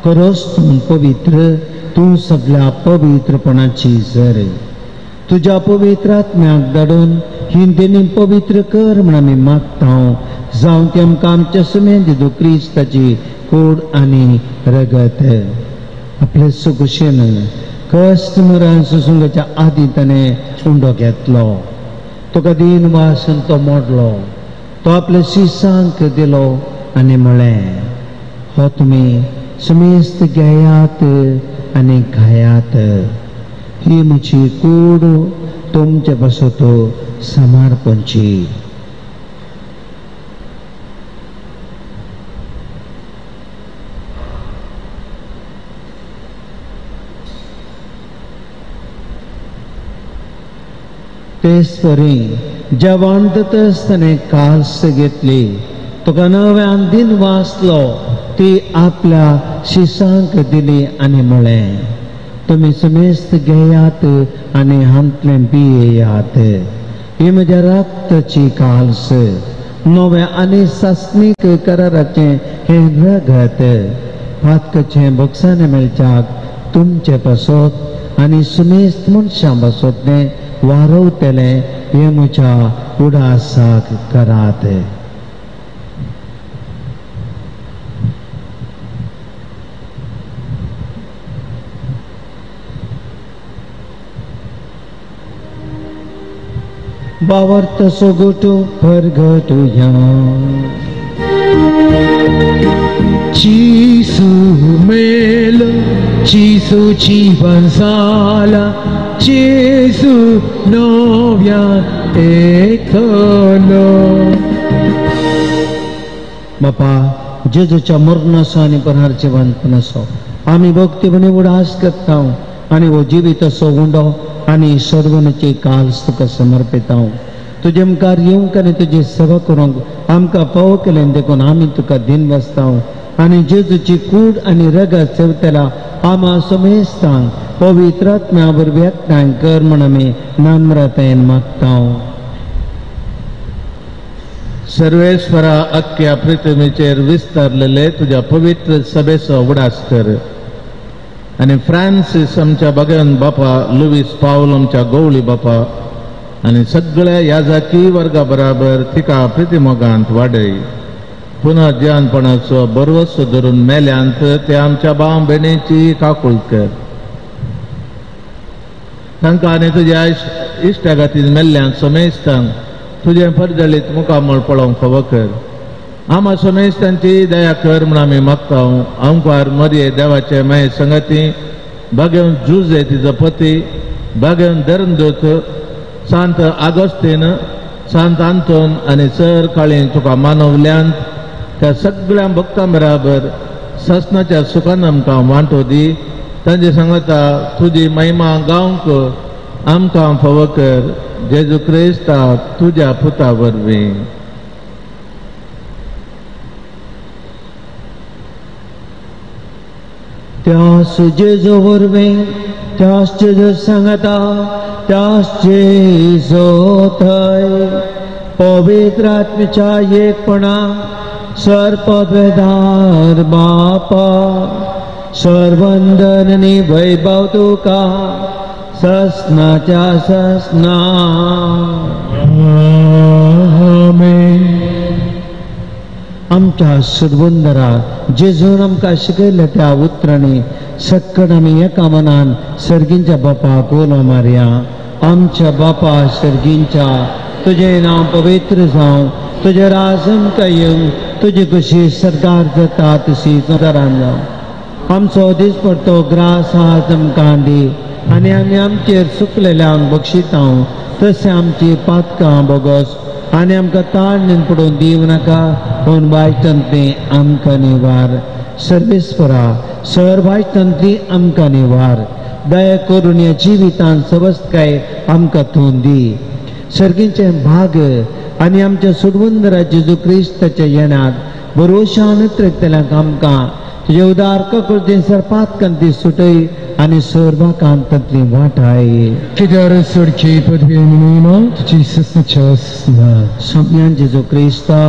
खरोच तूं पवित्र, तूं सगळ्या पवित्रपणाची जर. तुज्या पवित्र आत्म्याक धाडून ही देणी पवित्र कर म्हण आमी मागता, जावं ती आमकां आमच्या सुमेन जेजू क्रिस्ताची कोड आनी रगत. आपले सुकुशेन कश्ट मरण सुसुंगाच्या आदी ताणें उंडो घेतलो, तुका दीन वासन तो मोडलो, तो आपल्या शिसांक दिलो आनी म्हळें, हो तुमी समेस्त घेयात आनी खायात, ही म्हजी कूड तुमचे पासत समर्पणची. तेच परी जेवण जातच ताणें कास घेतली, तुका नव्यान दिन वाचलो, ती आपल्या शिसांक दिली आनी म्हळें, तुमी समेस्त घेयात आनी हांतलें पियेयात, ही म्हज्या रक्ताची काल्स, नव्या आनी सासणीक कराराचें हें रगत, पातकाचें भोगसाणें मेळच्याक तुमचे पासत आनी सुमेस्त मनशां पासत तें वारवतलें, हें म्हज्या उडासाक करात. बावर्त सोगोटो परगटुया. जीसू मेलो, जीसू जीवन जाला, जेजू नव्या येतलो. बापा जेजूच्या मरणाचो आनी परहार जिवंतपणाचो आमी भक्तीपणी उडास करता आनी हो जिविताचो उंडो आनी सर्वनाची काल्स तुका समर्पिता. तुजे मुखार येवंक आनी तुजी सेवा करूंक आमकां फावो केलें देखून आमी तुका दिन वाचता आनी जेजूची कूड आनी रगत सेवतल्या आमा समेस्तांक पवित्र आत्म्या वरवीं एकठांय कर म्हण आमी नम्रतायेन मागता. सर्वेश्वरा अख्ख्या पृथ्वीचेर विस्तारलेले तुज्या पवित्र सभेचो उडास कर आनी फ्रांसीस आमच्या भगवन बापा, लुवीस पावल आमच्या गवळी बापा आनी सगळ्या याजाकी वर्गा बराबर तिका प्रितिमोगांत वाडय. पुनः जियानपणाचो बरवसो धरून मेल्यांत ते आमच्या भाव भयणीची काकूळ कर. तांकां आनी तुज्या इश्टागातीन मेल्ल्यांक समेस्तांक तुजें परजळीत मुखामळ पळोवंक फावो कर. आमा समेस्तांची दया कर म्हूण आमी मागता. अंकार मरये देवाचे माये संगती बागेवन जुजे तिजो पती, बागेवन धर्मदूत सांत आगोस्तीन, सांत आंतोन आनी सर काळी तुका मानवल्यांत त्या सगळ्या भक्तां बराबर ससनाच्या सुखान आमकां वांटो दी. तांचे सांगता तुजी महिमा गावंक आमकां फावो कर, जेजू क्रिस्ता तुज्या पुता वरवीं. त्यास जेजू वरवीं, त्यास जेजू सांगता, त्यास जेजू थंय पवित्र आत्म्याच्या एकपणा सर्पवेदार बापा सर्वंदन आनी वैभव तुका ससनाच्या ससना. आमेन. आमच्या सुरवंदरा जेजून आमकां शिकयल्ल्या त्या उतरांनी सक्कड आमी एका मनान सर्गींच्या बापाक उलो मारया. आमच्या बापा सर्गींच्या, तुजें नांव पवित्र जावं, तुजें राज आमकां येवं, तुजी कशी सरकार जाता तशी संवसारान जावं. आमचो दिसपडतो ग्रास आज आमकां दी आनी आमी आमचेर सुकलेल्यांक बक्षिता तशें आमची पातकां बोगस आनी आमकां ताण पडून दिवं नाका, पूण वायटंतली आमकां निवार. सर्वेस्परा सर वायटंतली आमकां निवार. दया करून ह्या जिवितान सवस्तकाय आमकां तूं दी. सर्गींचे भाग आनी आमच्या सुडवंदरा जेजू क्रिस्ताच्या येण्याक भरोशान त्रेकतल्यांक आमकां तुजे उदार ककृतीन सरपात कंती सुटय आनी सर्वाकांतांतली वाटाय. कित्यार सोडची पदवी न्हय तुजी ससनाच्या ससना. सोम्यान जेजू क्रिस्ता,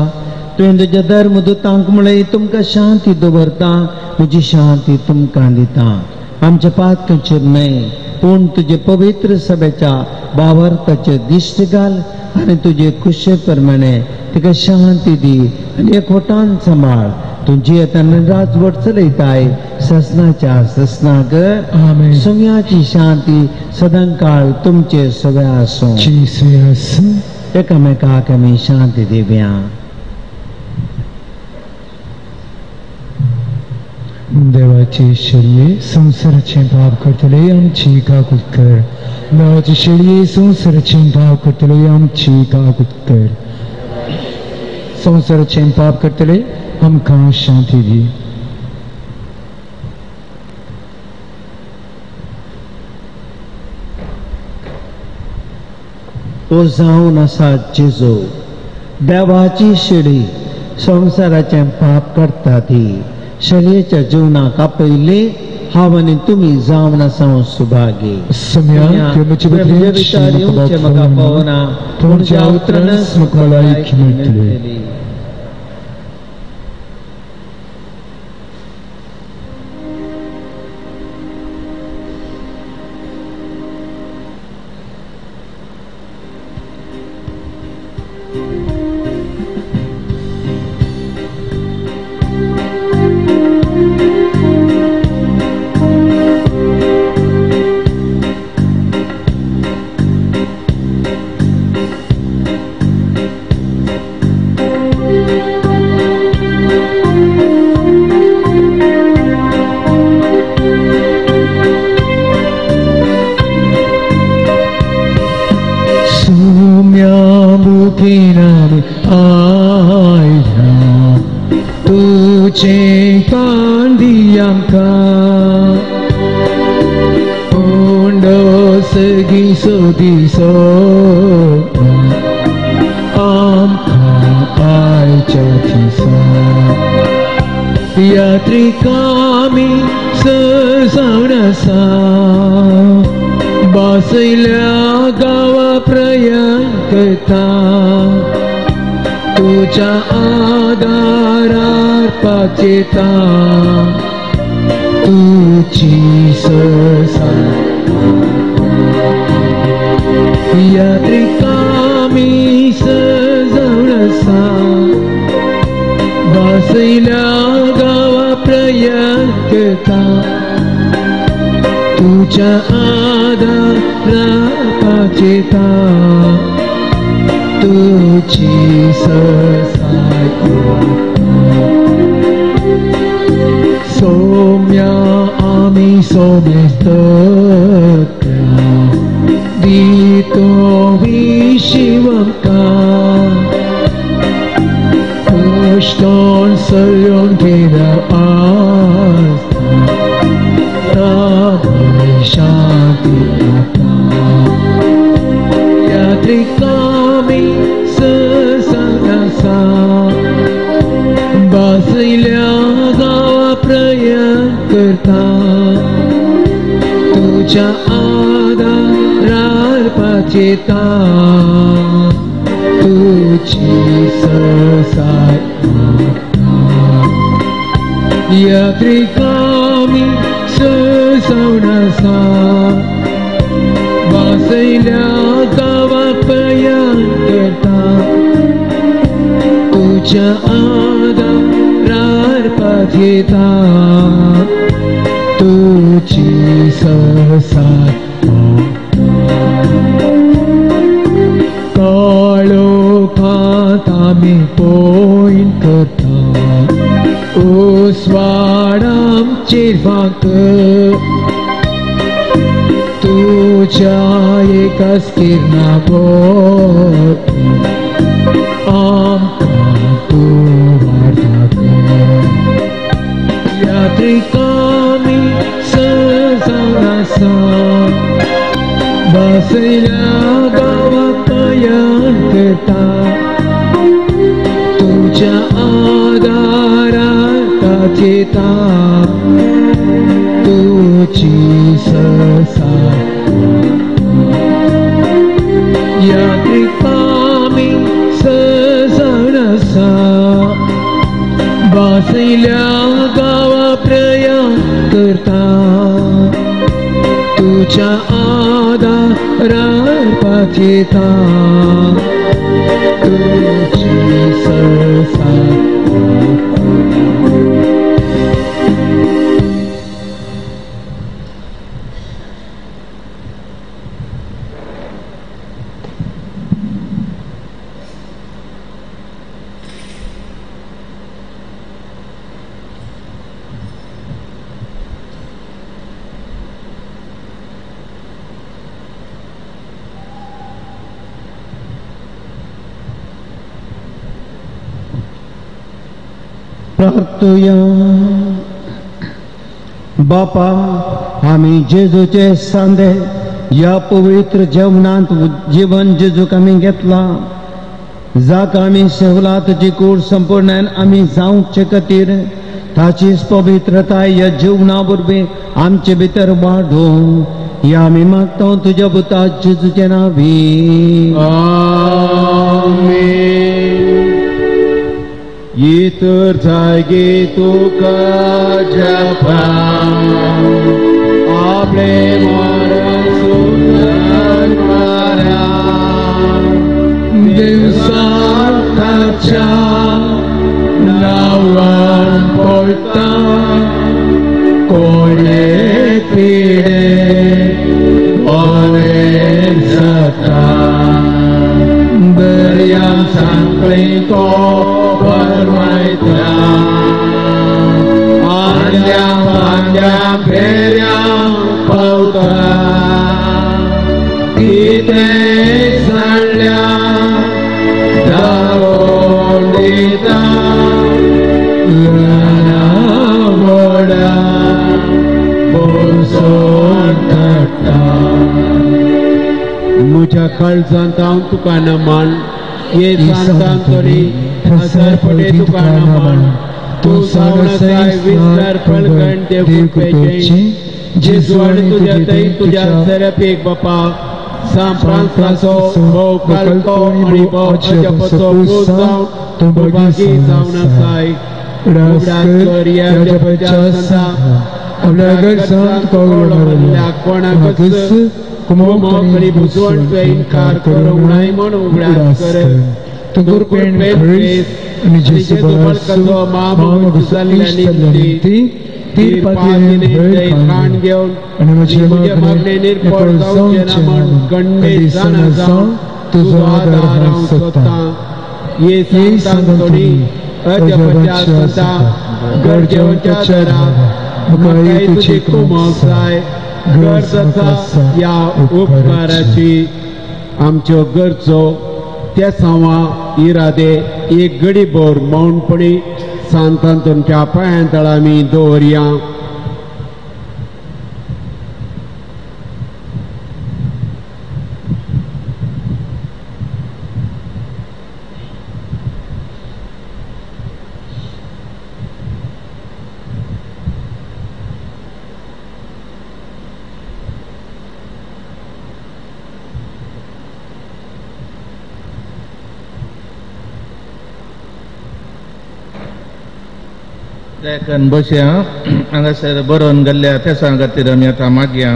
तुवें तुज्या धर्मदूतांक म्हळें, तुमकां शांती दवरता, म्हजी शांती तुमकां दिता. आमच्या पातकांचेर न्हय पूण तुजे पवित्र सभेच्या भावार्थाचेर दिश्ट घाल आनी तुजे खुशे प्रमाणे तिका शांती दी आनी एकवटान सांबाळ. तूं जियेताना राजवट चलयताय ससनाच्या ससनाक. आमेन. सोम्याची शांती सदांकाळ तुमचे सगळे आसूं. जेजू एकामेकाक आमी शांती दिवया. देवाची शेळये संवसाराचें पाप करतले आमची काकूत कर. देवाची शेळये संवसाराचें पाप करतले आमची काकूत कर. संवसाराचें पाप करतले आमकां शांती दी. ओ जावन आसा जेजू, देवाची शेळी संवसाराचें पाप करता ती शेळयेच्या जिवनाक आपयले हांव आनी तुमी जावन आसा सुभागी. सोम्या, तुवें म्हजे विचार येवचे म्हाका पावना, पूण तुज्या उतरानच म्हाका भलायकी मेळटली. यात्रिकामी सजावन आसा बासयल्या गांवा प्रयाण करता, तुज्या आदारार पाचेता तुजी ससा. यात्रिकामी सजावन आसा बासयल्या गांवा प्रयाण करता, तुज्या आदारार पाचेता तुजी ससाय. सौम्या आमी सोमेस्त दितो विशिवंका कुश्टोन सल्योन केला आसता शांती आता. यात्रिकामी ससासा बासयल्या गांवा प्रयाण करता, तुज्या आदारार पाचेता तुजी ससाय. यात्रिकामी सजावन आसा बासयल्या गांवा प्रयाण करता, तुज्या आदारार पाचेता तुजी ससाय. काळोखांत आमी पोयन करता उस्वाडामचेर फांक, तुज्या एकाच किरणा भोंवती आमकां तूं वाडटा. यात्रिकामी सजावन आसा बासयल्या गांवाक प्रयाण करता, तुज्या आदारार पाचेता तुजी तुझ्या आदारार पातयेता तुजी सरसाण प्रार्थुया. बापा, आमी जेजूचे सांदे ह्या पवित्र जेवणांत जीवन जेजूक आमी घेतला, जाका आमी सेवला तुजी कूड संपूर्णान आमी जावचे खातीर ताचीच पवित्रताय ह्या जिवना वरवीं आमचे भितर वाडोवं ह्या आमी मागता तुज्या पुता जेजूचे नांवी. आमेन. इतर जागे तुका जपा आपले मरण सुंदर मारा दिवसाच्या नावान पळता कोणे पिडे बरें जाता दर्या सांकळी तो फरमायता आंद्या पांद्या फेऱ्या पावता कितें सांडल्या दावोन दिता ल्हाना व्हडा बोल्सोन काडटा. म्हज्या काळजांत हांव तुका नमन ये सांतांतोनी हजार पटे तुका नमन तूं सावणासाय विस्तार फळगण देव कृपेचें जेजू आनी तुज्या थंय तुज्या सेरापीक बापा सांत फ्रांसाचो भोव कालको आनी भोव अजापाचो पूत जावन तूं भागी जावन आसाय. उगडास कर ह्या जपाच्या संतांक आपल्या गरजांक कवळो मारिल्ल्या कोणाकच कुमोक आनी बुजवण तुवें इन्कार करूंक नाय म्हूण उगडास कर. तूं कृपेन ख्रिस्त आनी जेजू बळकाचो म्हामोग जाल्ल्या निमती तीर पातयेन खाण घेवन आनी म्हज्या मागणें निर्फळ जावचें ना म्हूण गंडे जाणा जावन तुजो आदार हांव सोदतां. ये सांतांतोनी अजापाच्या संतांक गरजेवंच्या दाराक म्हाकाय तुजी कुमक जाय. गरज आसा ह्या उपकाराची. आमच्यो गरजो त्या सांवा इरादे एक गडीभर मौनपणी सांतांतोनच्या पांयां तळा आमी दवरया. देखून बसया हांगासर बरोवन गेल्ल्या तेसां खातीर आमी आतां मागया.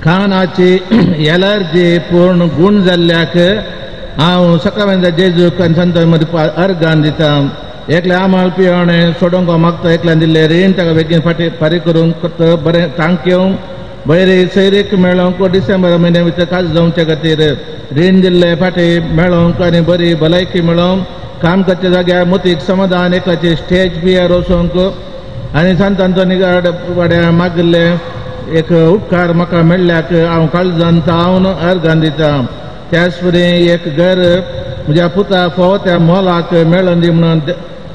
खाणाची एलर्जी पूर्ण गूण जाल्ल्याक हांव सकाळच्या जेजूक आनी संतां मदीं अर्गान दिता. एकलें आमाल पिवणें सोडोवंक मागता एकल्यान दिल्लें रीण ताका बेगीन फाटीं फारीक करूंक बरें तांक येवंक बरें सैरीक मेळोवंक डिसेंबर म्हयन्या भितर काज जावचे खातीर रीण दिल्लें फाटीं मेळोवंक आनी बरी भलायकी मेळोवंक काम करच्या जाग्यार मोतीक समाधान एकल्याचे स्टेज बियर वचोंक आनी सांतांतोनी वाड्या मागिल्लें एक उपकार म्हाका मेळ्ळ्याक हांव काळजान तावन अर्गान दिता. त्याच परी एक घर म्हज्या पुता फावो त्या मोलाक मेळोन दी म्हणून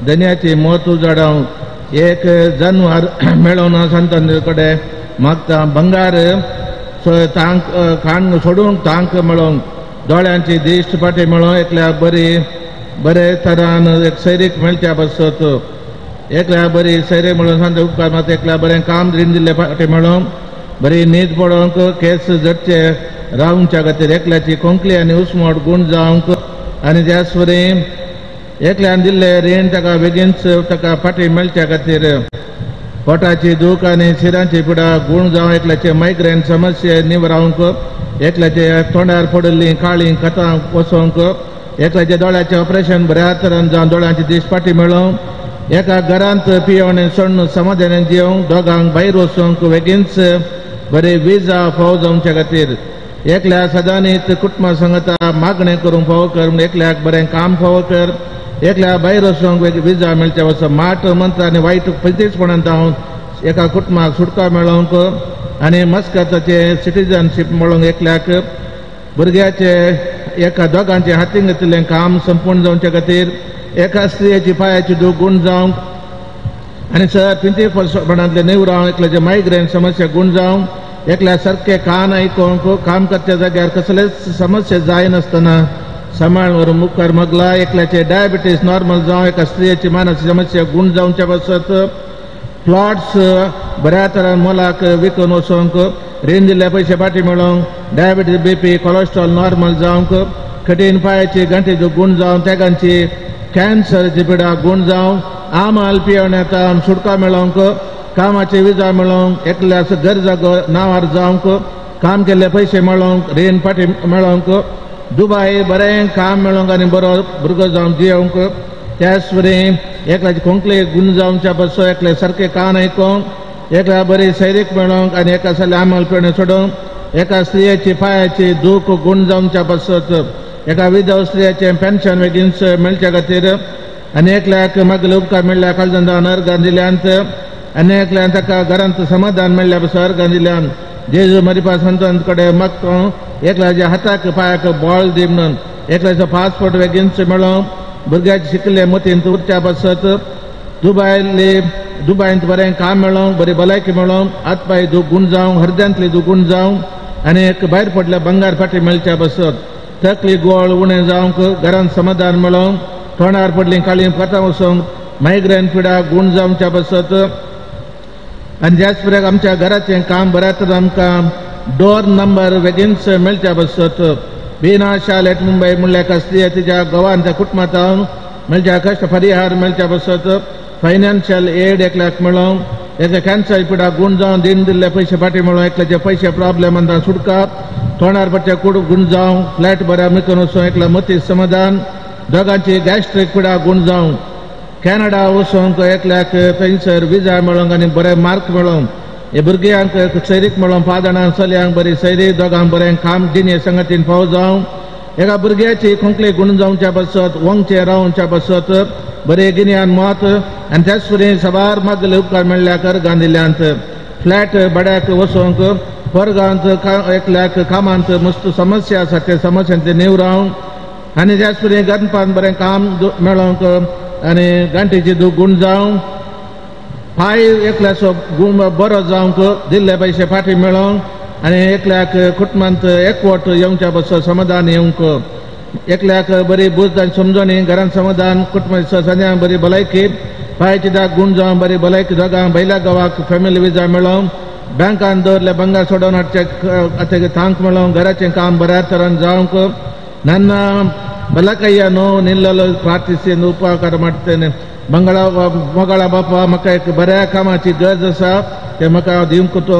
धन्याची मोत उजाडाव एक जनवार मेळोन सांतांतोनी कडेन मागता. भंगार तांक खाण सोडूंक तांक मेळोवंक दोळ्यांची दिश्ट फाटी मेळोवंक एकल्या बरी बरे तरान एक सैरीक मेळच्या पासत एकल्या बरी सैरीक मेळोवन सांगता उपकार मात एकल्या बरें काम रीण दिल्ले फाटी मेळोवंक बरी न्हीद पडोवंक केस जडचे रावच्या खातीर एकल्याची खोंकली आनी उस्मोट गूण जावंक आनी त्याच वरी एकल्यान दिल्ले रीण ताका बेगीनच ताका फाटी मेळच्या खातीर. पोटाची दूख आनी शिरांची पिडा गूण जावं एकल्याचे मायग्रेन समस्या निवरावंक एकल्याचे तोंडार पडिल्लीं काळीं कथां वचोवंक एकल्याच्या दोळ्याचें ऑपरेशन बऱ्या तरान जावन दोळ्यांची दीस फाटी मेळोवंक एका घरांत पियोवणे सोडून समाधानान जियोवंक दोगांक भायर वचोवंक बेगीनच बरे विजा फावो जावच्या खातीर एकल्या सदांनीत कुटुंबा सांगता मागणें करूंक फावो कर म्हूण एकल्याक बरें काम फावो कर एकल्या भायर वचोवंक विजा मेळच्या वचो माट मंत्र आनी वायट प्रतिसपणांत हांव एका कुटुंबाक सुटका मेळोवंक आनी मस्कताचें सिटीजनशीप मेळोवंक एकल्याक भुरग्याचे एका दोगांचे हातीन घेतिल्लें काम संपूर्ण जावचे खातीर एका स्त्रियेची पांयाची दूख गूण जावंक आनी सर पिंतीपणांतले निवरावंक एकल्याचे मायग्रेन समस्या गूण जावंक एकल्या सारकें कान आयकोंक काम करच्या जाग्यार कसलेच समस्या जायनासतना सांबाळ व्हरूंक मुखार मागला एकल्याचे डायबिटीस नॉर्मल जावं एका स्त्रियेची मानसीक समस्या गूण जावच्या पासत प्लॉट्स बऱ्या तरान मोलाक विकून वचोंक रीण दिल्ले पयशे फाटी मेळोवंक डायबिटीस बीपी कोलेस्ट्रॉल नॉर्मल जावंक कठीण पांयाची गांठीचो गूण जावन तेगांची कॅन्सरची पिडा गूण जावं आमाल पियेवण्यात सुटका मेळोवंक कामाची विजा मेळोवंक एकल्यास गरजा नांवार जावंक काम केल्ले पयशे मेळोवंक रीण फाटी मेळोवंक दुबाय बरें काम मेळोवंक आनी बरो भुरगो जावन जियोवंक त्याच वरी एकल्याचे खोंकले गूण जावच्या पासून एकल्या सारकें कान आयकोंक एकल्या बरी सैरीक मेळोवंक आनी एका सगळें आमल पिळणे सोडोवंक एका स्त्रियेची पांयाची दूख गूण जावच्या पासत एका विधव स्त्रियाचें पेन्शन बेगीन मेळच्या खातीर आनी एकल्याक मागीर उपकार मेळ्ळ्या काळजान अर्गां दिल्यांत आनी एकल्यान ताका घरांत समाधान मेळ्ळ्या पासून अर्गां दिल्यान जेजू मरिपा संतां कडेन मागता एकल्याच्या हाताक पांयाक बॉल दी म्हणून एकल्याचो पासपोर्ट बेगीनच मेळोवंक भुरग्याचे शिकिल्ले मतींत उरच्या पासत दुबायंत बरें काम मेळोवंक बरी भलायकी मेळोवंक हात पांय दूख गूण जावंक हृदयांतली दूख गूण जावंक आनी एक भायर पडल्या बंगार फाटी मेळच्या पासत तकली गोळ उणें जावंक घरांत समाधान मेळोवंक तोंडार पडलीं काळीं फातां वचोवंक मायग्रेन पिडा गूण जावच्या पासत आनी त्याच प्रकार आमच्या घराचें काम बऱ्या तर आमकां डोर नंबर बेगीनच मेळच्या पासत बिना शालेट मुंबय म्हणल्यार एका स्त्रिया तिच्या गोवान त्या कुटुंबांत मेळच्या कश्ट परिहार मेळच्या पासत फायनान्शियल एड एकल्याक मेळोवंक एका कॅन्सर पिडा गूण जावन दीन दिल्ले पयशे फाटी मेळोवंक एकल्याचे पयशे प्रॉब्लेम सुटका तोंडार पडचे कूड गूण जावंक फ्लॅट बऱ्या मिकून वचोवंक एकल्या मती समाधान दोगांची गॅस्ट्रीक पिडा गूण जावंक कॅनडा वचोवंक एकल्याक थंयसर विजा मेळोवंक आनी बरे मार्क मेळोवंक हे भुरग्यांक सैरीक मेळोवंक 5 जाणांक चलयांक बरी सैरी दोगांक बरें काम जिणे संगतीन फावो जावंक एका भुरग्याची खोंकली गूण जावच्या पासत वंगचे रावच्या पासत बरें गिन्यान मत आनी त्याच वरी साबार मागले उपकार मेळ्ळ्या अर्गां दिल्यांत फ्लॅट भाड्याक वचोवंक वर्गांत एकल्याक कामांत मस्त समस्या आसा ते समस्यांचे निवरावंक आनी त्याच वरी गणपान बरें काम मेळोवंक आनी गांठीची दूख गूण जावंक पांय एकल्याचो गूण बरो जावंक दिल्ले पयशे फाटी मेळोवंक आनी एकल्याक कुटुंबांत एकवट येवच्या पासून समाधान येवंक एकल्याक बरी बुद्द आनी समजणी घरांत समाधान कुटुंब सद्या बरी भलायकी पांयाची दाग गूण जावं बरी भलायकी दोगांक बैला गांवाक फॅमिली विजा मेळोवंक बँकान दवरले बंगार सोडोवन हाडचे तांक मेळोवंक घराचें काम बऱ्या तरान जावंक ನನ್ನ ಬಲಕೈಯ ನೋವು ನಿಲ್ಲಲು ಪ್ರಾರ್ಥಿಸಿ ಉಪಕಾರ ಮಾಡ್ತೇನೆ. ಮಂಗಳ मगळा बापा म्हाका एक बऱ्या कामाची गरज आसा तें म्हाका दिवंक तो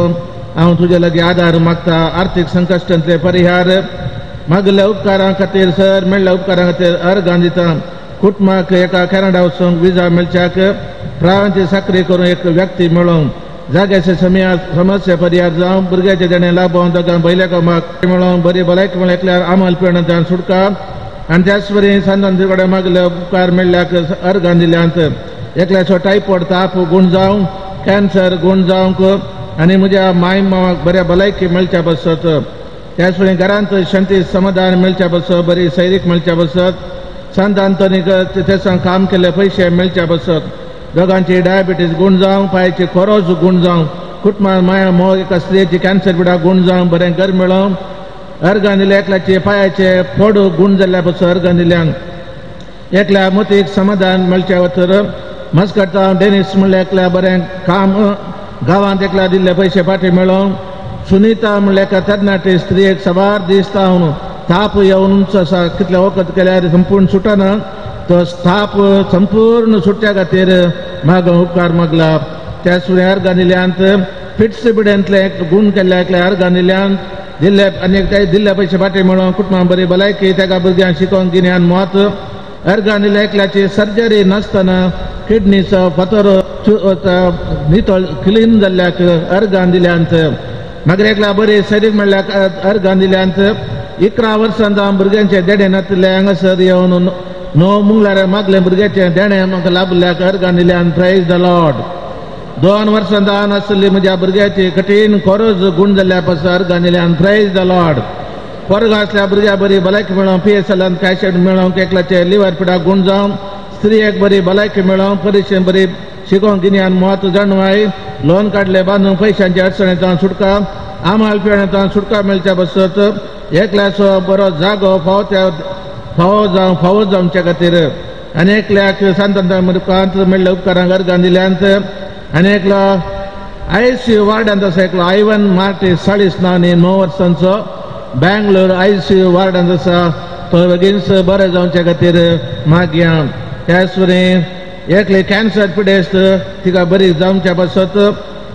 हांव तुजे लागीं आदार मागता. आर्थीक संकश्टांतले परिहार मागल्या उपकारां खातीर सर मेळ्ळ्या उपकारां खातीर अर्गां दिता. कुटुंबाक एका कॅनडा वचूंक विजा मेळच्याक प्रावांची साकरी करून एक व्यक्ती मेळोवंक जाग्याचे समस्या परिहार जावं भुरग्याचे देणें लाभोवं दोगां बैल्या कामाक मेळोवंक बरी भलायकी मेळ्ळ्या एकल्यार आमल पिवणांतल्यान सुटका आनी त्याच वरी सांतान कडेन मागले उपकार मेळ्ळ्याक अर्गां दिल्यांत एकल्याचो टायफॉयड ताप गूण जावं कॅन्सर गूण जावंक आनी म्हज्या माय मावाक बऱ्या भलायकी मेळच्या पासत त्याच वरी घरांत शांती समाधान मेळच्या पासत बरी सैरीक मेळच्या पासत सांत आंतोनीक तेसां काम केल्ले पयशे मेळच्या पासत दोगांची डायबिटीज गूण जावं पांयाची खोरोज गूण जावं कुटुंबान माया मोग एका स्त्रियेची कॅन्सर पिडा गूण जावं बरें घर मेळोवंक अर्गां दिल्या एकल्याचे पांयाचे फोड गूण जाल्ल्या पासून अर्गां दिल्यांक एकल्या मतीक समाधान मेळच्या वतर मस्कट डेनिस म्हणल्यार एकल्या बरें काम गांवांत एकल्या दिल्ले पयशे फाटी मेळोवंक सुनीता म्हणल्यार एका तरणाटे स्त्रियेक साबार दीस तावन ताप येवनूच आसा कितले वखद केल्यार संपूर्ण सुटना तो ताप संपूर्ण सुटच्या खातीर मागो उपकार मागला. त्या सुरें अर्गां दिल्यांत फिट्स बिड्यांतले गुण केल्ल्या एकल्या अर्गां दिल्यांत दिल्ले आनी ते दिल्ले पयशे फाटी मेळोवन कुटुंबां बरी भलायकी तेका भुरग्यांक शिकोवंक गिन्यान म्हत्व अर्गां दिल्या एकल्याची सर्जरी नासतना किडनीचो फातर नितळ क्लीन जाल्ल्याक अर्गां दिल्यांत मागीर एकल्या बरी सैरीक म्हणल्यार अर्गां दिल्यांत 11 वर्सां जावन भुरग्यांचे देणें नातिल्लें हांगासर येवन 9 मुंगल्यार मागले भुरग्याचें देणें म्हाका लाभल्याक अर्गां दिल्यान प्रायज the Lord 2 वर्सां जावन आसली म्हज्या भुरग्याची कठीण खोरोज गूण जाल्ल्या पासून अर्गां दिल्यान प्रायज the Lord पोरगां आसल्या भुरग्या बरी भलायकी मेळोवंक पी एस एलान कॅशेट मेळोवंक एकल्याचे लिवर पिडाक गूण जावंक स्त्रियेक बरी भलायकी मेळोवंक परिक्षेन बरी शिकोवंक गिन्यान म्हत्व जाणवाय लोन काडले बांदून पयशांच्या अडचणेंतल्यान सुटका आमाल पिळण्यातल्यान सुटका मेळच्या पासत एकल्याचो बरो जागो फावो त्या फावो जावं फावो जावच्या खातीर आनी एकल्याक सांतांत मेळ्ळ्या उपकारांक अर्गां दिल्यांत आनी एकलो I C you वार्डांत आसा एकलो आयवन मार्टी 40 नांव 9 वर्सांचो बँगलोर I C you वार्डांत आसा तो बेगीनच बरें जावच्या खातीर मागया. त्याच वरी एकले कॅन्सर पिडेस्त तिका बरी जावच्या पासत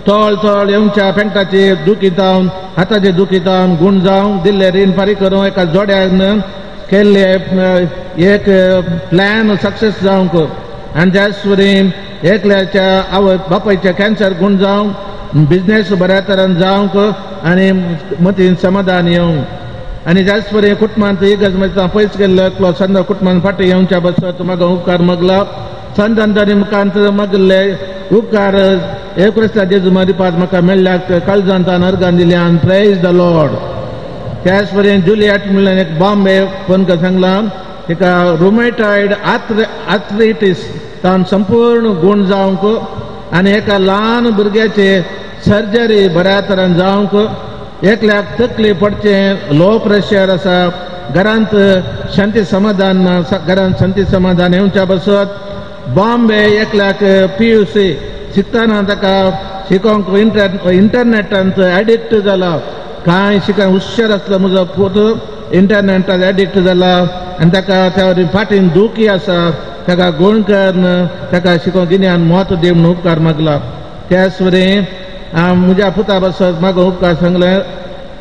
तोळ तोळ येवच्या पेंटाची दुखी जावन हाताची दुखी जावन गूण जावन दिल्ले रीण फारीक करून एका जोड्यान केल्ले एक प्लॅन सक्सेस जावंक आनी त्याच वरी एकल्याच्या आवय बापायच्या कॅन्सर गूण जावंक बिजनेस बऱ्या तरान जावंक आनी मतीन समाधान येवंक आनी त्याच वरी कुटुंबांत इगर्ज म्हज्या पयस गेल्लो एकलो संद कुटुंबान फाटीं येवच्या पासत म्हाका उपकार मागला संतांनी मुखांत मागल्ले उपकार एक जेजू मरिपात म्हाका मेळ्ळ्याक काळजांतान अर्गां दिल्यान प्रायज the Lord. त्याच वरी जुलियट म्हणल्यार एक बॉम्बे फोन करून सांगलां तिका रुमेटॉयड आर्थरायटीस तान संपूर्ण गूण जावंक आनी एका ल्हान भुरग्याचे सर्जरी बऱ्या तरान जावंक एकल्याक तकली पडचें लो प्रेशर आसा घरांत शांती समाधान ना घरांत शांती समाधान येवच्या पासत बॉम्बे एकल्याक पी you see शिकतना ताका शिकोवंक इंटरनेटांत एडिक्ट जाला कांय शिकूंक हुशार आसलो म्हजो पूत इंटरनेटांत एडिक्ट जाला आनी ताका त्या फाटीन दुखी आसा ताका गूण करून ताका शिकोवंक गिन्यान म्हत्व दी म्हणून उपकार मागला. त्याच वरी म्हज्या पुता पासत म्हाका उपकार सांगलें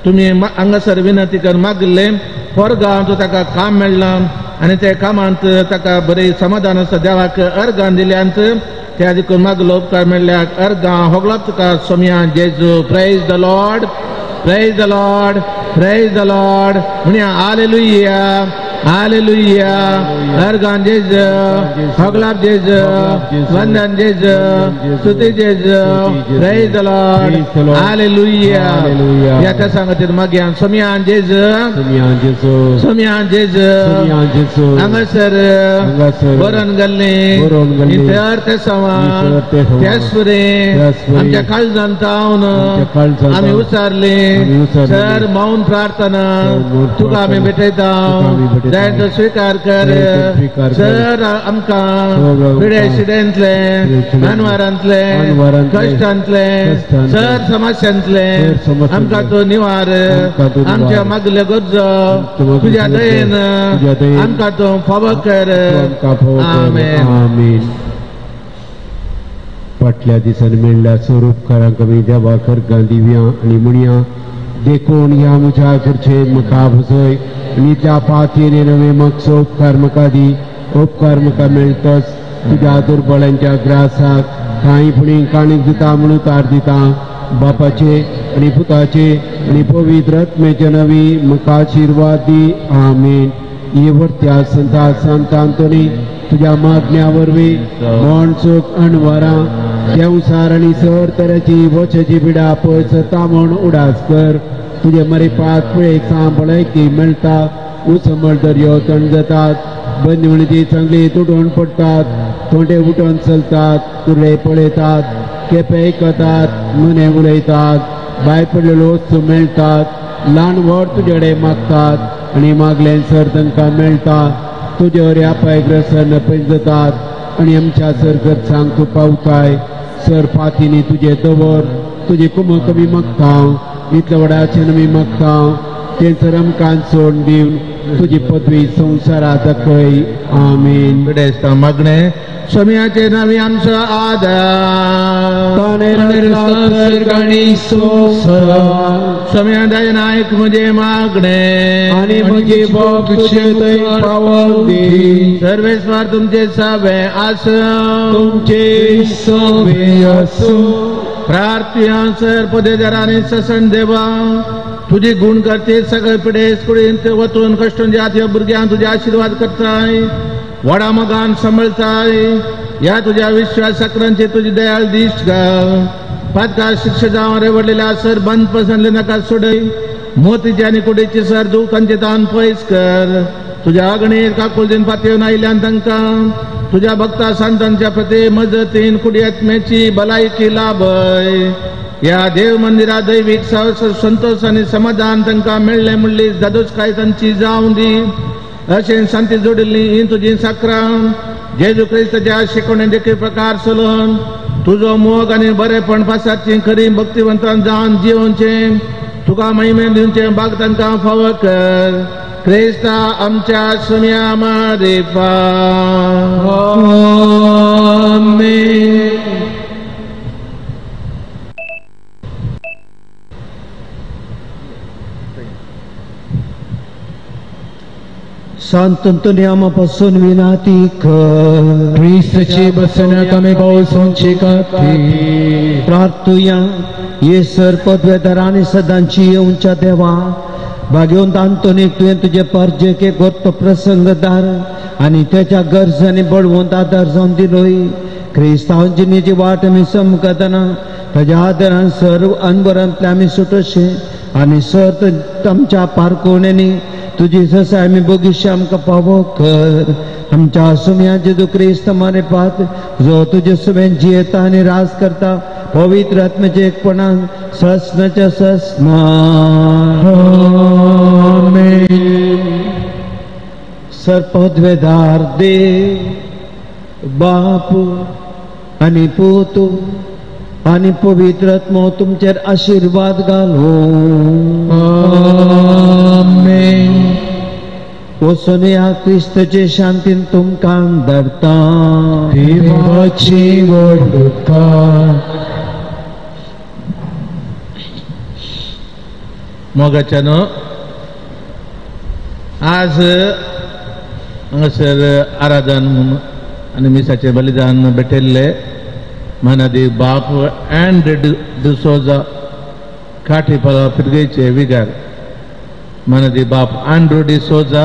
तुमी हांगासर विनंती करून मागिल्लें पोरगांव ताका काम मेळ्ळां आनी त्या कामांत ताका बरी समाधान आसा देवाक अर्गां दिल्यांत त्या देखून मागलो उपकार मेळ्ळ्याक अर्गां होगलो तुका सोमया जेजू. Praise the Lord, praise the Lord, praise the Lord म्हणया हालेलुया हालेलुया. अर्गां जेजू, होगलाप जेजू, वंदन जेजू, स्तुती जेजू. Praise the Lord, hallelujah. ह्या त्या सांगतीर मागया सोमया जेजू, सोमया जेजू. हांगासर बरोवन गेल्लें तर ते सवां त्याच वरी आमच्या काळजान तावन आमी उचारले सर मौन प्रार्थना तुका आमी भेटयता जायतो स्विकार कर सर आमकां पिडे शिडेंतले मानवारांतले कश्टांतले सर समस्यांतले आमकां तूं निवार आमच्या मागले गरजो तुज्या दयेन आमकां तूं फावो कर. आमेन. फाटल्या दिसांनी मेळ्ळ्या स्वरूपकारांक आमी देवाक अर्गां दिवया आनी म्हणया देखून ह्या म्हज्या घरचे म्हाका भजय आनी त्या पातयेने नवे मागचो उपकार म्हाका दी. उपकार म्हाका मेळटच तुज्या दुर्बळांच्या ग्रासाक कांय पुणी काणीक दिता म्हणून तार दिता. बापाचे आनी पुताचे आनी पवित्र आत्म्याच्या नवी म्हाका आशिर्वाद दी. आमेन. ये वर्त्या संता संत आंतोनी तुज्या मागण्या वरवीं मोण चूक अणवरां देंवसार आनी सर तरेची वचेची पिडा पयस जाता म्हूण उडास कर. तुजे मरिपात पळय सांबळायकी मेळटा उसमळ दर्यो तण जातात बंदवणीची चांगली तुटून पडटात तोंडे उठून चलतात कुर्रे पळयतात केपे आयकतात मने उलयतात भायर पडलेल्यो वस्तू मेळटात ल्हान व्हड तुजे कडेन मागतात आनी मागलें सर तांकां मेळटा. तुजे वरी अपायग्रस्त पयस जातात आनी आमच्या सर सांग तूं पावताय. सर फातींनी तुजें दवर तुजी कुमक आमी मागता इतल्या व्हडाचें आमी मागता तें सर आमकां सोड दिवन तुजी पदवी संवसारा दाखय. आमेन. पिडेस्तां मागणें स्वामयाचे नांवी आमचो आदार. स्वामया दयेन आयक म्हजें मागणें आनी म्हजी बोब तुजे थंय पावोवंक दी. सर्वेस्वर तुमचे सवे आसूं. तुमचे सवे आसूं. प्रार्थना सर पदेदारांनी ससन देवा तुजी गुण करते सगळे पिडेस कुडींत वतून कश्टून जात ह्या भुरग्यांक तुजे आशिर्वाद करताय, व्हडा मोगान सांबाळताय. ह्या तुज्या विश्वासाकरांची तुजी दयाळ दिश्ट घाल. पातका शिक्षा जावन रेवडलेल्या सर बंद पसंदले नाका सोडय. मोतीचे आनी कुडीची सर दूख तांचे तान पयस कर. तुज्या आगणेर काकुळतीन पातयेवन आयिल्ल्यान तांकां तुज्या भक्ता संतांच्या प्रती मजतीन कुडी आत्म्याची भलायकी लाभय. ह्या देव मंदिरा दैवीक संतोष आनी समाधान तांकां मेळ्ळें म्हणली दादोसकाय तांची जावं दी. अशें शांती जोडिल्ली ही तुजी साक्रां जेजू क्रिस्ताच्या शिकवणे देखी प्रकार चलोवन तुजो मोग आनी बरेपण पासाची खरी भक्तिवंतान जावन जिवनचें तुका महिमे दिवचें भाग तांकां फावो कर. क्रिस्ता आमच्या सुम्या मारिफा. आमेन. संत अंतोनी पासून विनाती कर. क्रिस्ताची बसनाक आमी पावसांची खातीर प्रार्थुया. ये सर पदवेदार आनी सदांची येवच्या देवा, भाग्यवंत अंतोनीक तुवें तुजे परजेक एक गोत्तो प्रसंगदार आनी तेच्या गरजांनी बळवंत आदार जावन दिलोय. क्रिस्तांव जिणेची वाट आमी समकतना ताज्या आदारान सर्व अनबरांतले आमी सुटोशे आनी सर आमच्या पारकोवण्यांनी तुजी ससाय आमी बगीशी आमकां पावो कर. आमच्या सुम्या जेजू क्रिस्त मारेपात जो तुजे सुमेन जियेता आनी राज करता पवित्र आत्म्याच्या एकपणान ससनाच्या ससना. आमेन. सर पदवेदार देव बाप आनी पूत आनी पवित्र आत्मो तुमचेर आशिर्वाद घालो. आमेन. वचून ह्या क्रिस्ताचे शांतीन तुमकां धाडटा. देवाची व्हडलुकाय. मोगाच्यानो आज हांगासर आराधन आनी मिसाचें बलिदान भेटयल्ले मानादी बाप अँड डिसोजा काठीपाला फिरगेचे विगार मानादी बाप आंड्रू डिसोजा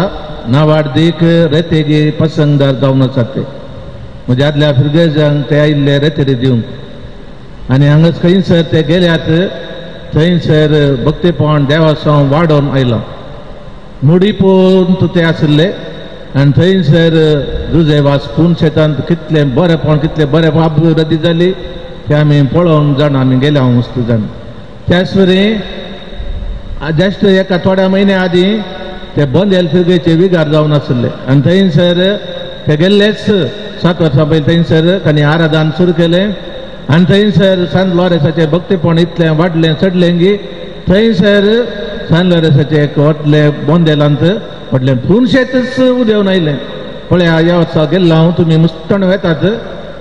नावाडदीक रेतेगी पसंगदार जावन आसात. ते म्हज्या आदल्या फिरगेजांक ते आयिल्ले रेतेरी दिवंक आनी हांगा खंयसर ते गेल्यात थंयसर भक्तीपण देवासांव वाडोवन आयलां. मुडी पळोवन ते आशिल्ले आनी थंयसर जुजेवास पूण शेतांत कितलें बरेपण कितलें बरेपण अभिवृद्धी जाली तें आमी पळोवंक जाणा. आमी गेल्या वस्तू जाण. त्याच वरी जस्ट एका थोड्या म्हयन्या आदीं ते बंदेल फिरगेचे विगार जावन आशिल्ले आनी थंयसर ते गेल्लेच 7 वर्सां पयलीं थंयसर तांणी आराधन सुरू केलें आनी थंयसर सांत लॉरेसाचें भक्तीपण इतलें वाडलें चडलें की थंयसर सांत लॉरेसाचें एक व्हडलें बोंदेलांत व्हडलें पुनशेतच उदेवन आयलें. पळया ह्या वर्सा गेल्लो हांव, तुमी मुस्तण वेतात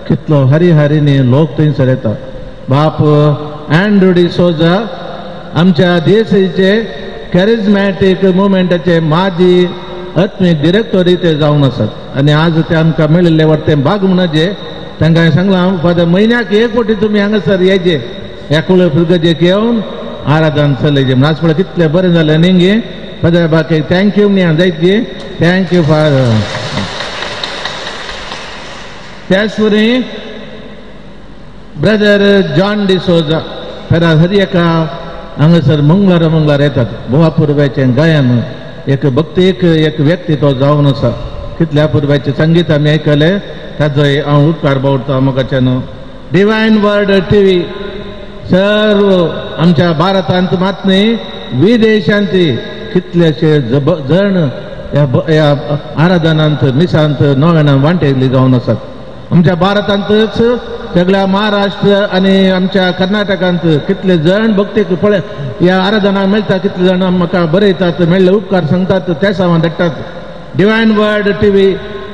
कितलो हरी हरीनी लोक थंयसर येता. बाप अँड्रू डिसोजा आमच्या देशाचे कॅरिज्मॅटीक मुवमेंटाचे माजी आत्मीक डिरेक्टोरी ते जावन आसात आनी आज ते आमकां मेळिल्ले वरते भाग म्हणचे तांकां हांवें सांगलां फादर म्हयन्याक एक फावटी तुमी हांगासर येजे ह्या कुळ फिरगजेक येवन आराधन चलयचें. म्हण आज पळय कितलें बरें जालें न्ही गे फादर बाकी thank you न्ही जायत गे thank you father. त्याच वरी ब्रदर जॉन डिसोजा फेरा हर एका हांगासर मंगळार मंगळार येतात. गोवा पुर्व्याचें गायन एक भक्तीक एक व्यक्ती तो जावन आसा. कितल्या पुर्व्याचें संगीत आमी आयकलें ताजो हांव उपकार बावडटा मोगाच्यान. डिवायन वर्ड टीव्ही सर्व आमच्या भारतांत मात न्ही विदेशांत कितलेशे जण ह्या आराधनांत मिसांत नव्यान वांटेली जावन आसात. आमच्या भारतांतच सगळ्या महाराष्ट्र आनी आमच्या कर्नाटकांत कितले जण भक्तीक पळय ह्या आराधनाक मेळटा, कितले जाण म्हाका बरयतात, मेळ्ळे उपकार सांगतात, त्या सामान धाडटात. डिवायन वर्ड टीव्ही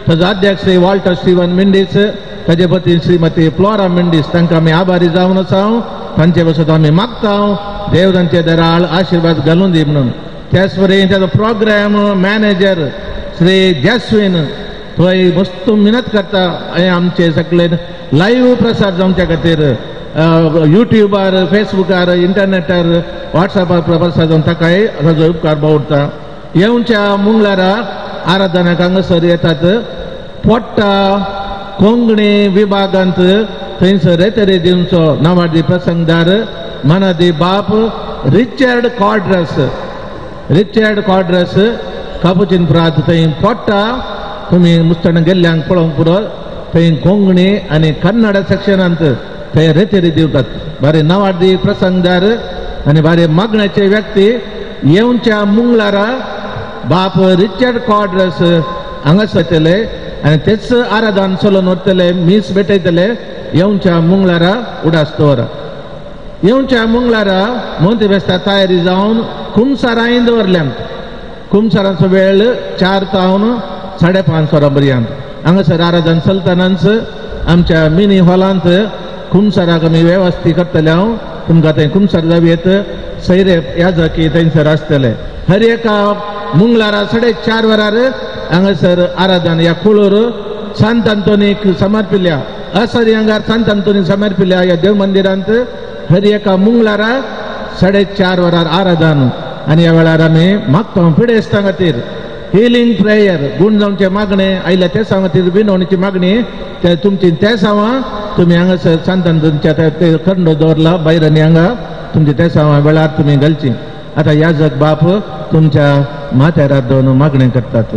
ताजो अध्यक्ष श्री वॉल्टर स्टीवन मेंडीस, ताजे पती श्रीमती फ्लोरा मेंडीस, तांकां आमी आभारी जावन आसा. तांचे पासत आमी मागता देव तांचे दराळ आशिर्वाद घालून दी म्हणून. त्याच वरी ताजो प्रोग्राम मॅनेजर श्री जॅस्विन थंय मस्त मेहनत करता. हें आमचे सगळे लायव्ह प्रसार जावच्या खातीर युट्युबार, फेसबुकार, इंटरनेटार, वॉट्सॅपार प्रसार जावन ताकाय ताजो उपकार बावडटा. येवच्या मंगळारा आराधनाक हांगासर येतात. पोट्टा कोंकणी विभागांत थंयसर रेतरे दिवचो नावाडी प्रसंगदार मनादी बाप रिचर्ड कॉड्रस, रिचर्ड कॉड्रस कापुचीन प्रांत थंय पोट्टा तुमी मुस्तण गेल्ल्यांक पळोवंक पुरो. थंय कोंकणी आनी कन्नड सेक्शनांत थंय रेतेरी दिवतात. बारे नावाडी प्रसंगदार आनी बारे मागण्याचे व्यक्ती येवच्या मंगळारा बाप रिचर्ड कॉड्रस हांगासर येतले आनी तेच आराधन चलोवन व्हरतले, मीस भेटयतले. येवच्या मंगळारा उडास दवरा. येवच्या मंगळारा मोंती बेस्ता तयारी जावन कुमसारांय दवरल्यांत. कुमसारांचो वेळ 4 तावन 5:30 वरां पर्यंत हांगासर आराधन चलतनाच आमच्या मिनी हॉलांत कुमसाराक आमी वेवस्थी करतले. हांव तुमकां थंय कुमसार जावं येत सैरे याजकी थंयसर आसतले. हर एका मंगळारा 4:30 वरार हांगासर आराधन ह्या कुळूर सांत आंतोनीक समर्पिल्या, असरी हांगार सांत आंतोनीक समर्पिल्या ह्या देव मंदिरांत हर एका मंगळारा 4:30 वरार आराधन. आनी ह्या वेळार आमी मागता पिडेस्तां खातीर हिलींग प्रेयर, गूण जावचे मागणे आयल्या ते खातीर विनवणीची मागणी ते तुमची ते सावां तुमी हांगासर सांत आंतोनीच्या ते खंडो दवरला भायर आनी हांगा तुमचे ते सावां वेळार तुमी घालची. आतां याजक बाप तुमच्या माथ्यार हात दवरून मागणें करतात.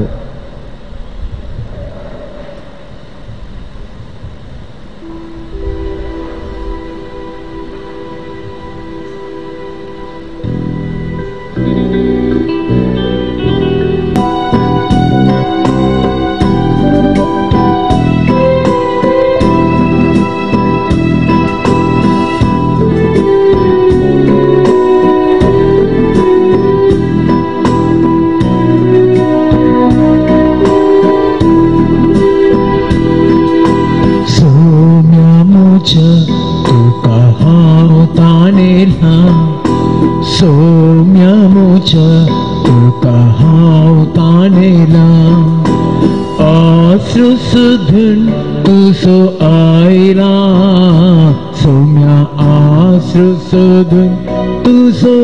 आयला सौम्या आश्रू सोदून तुजो.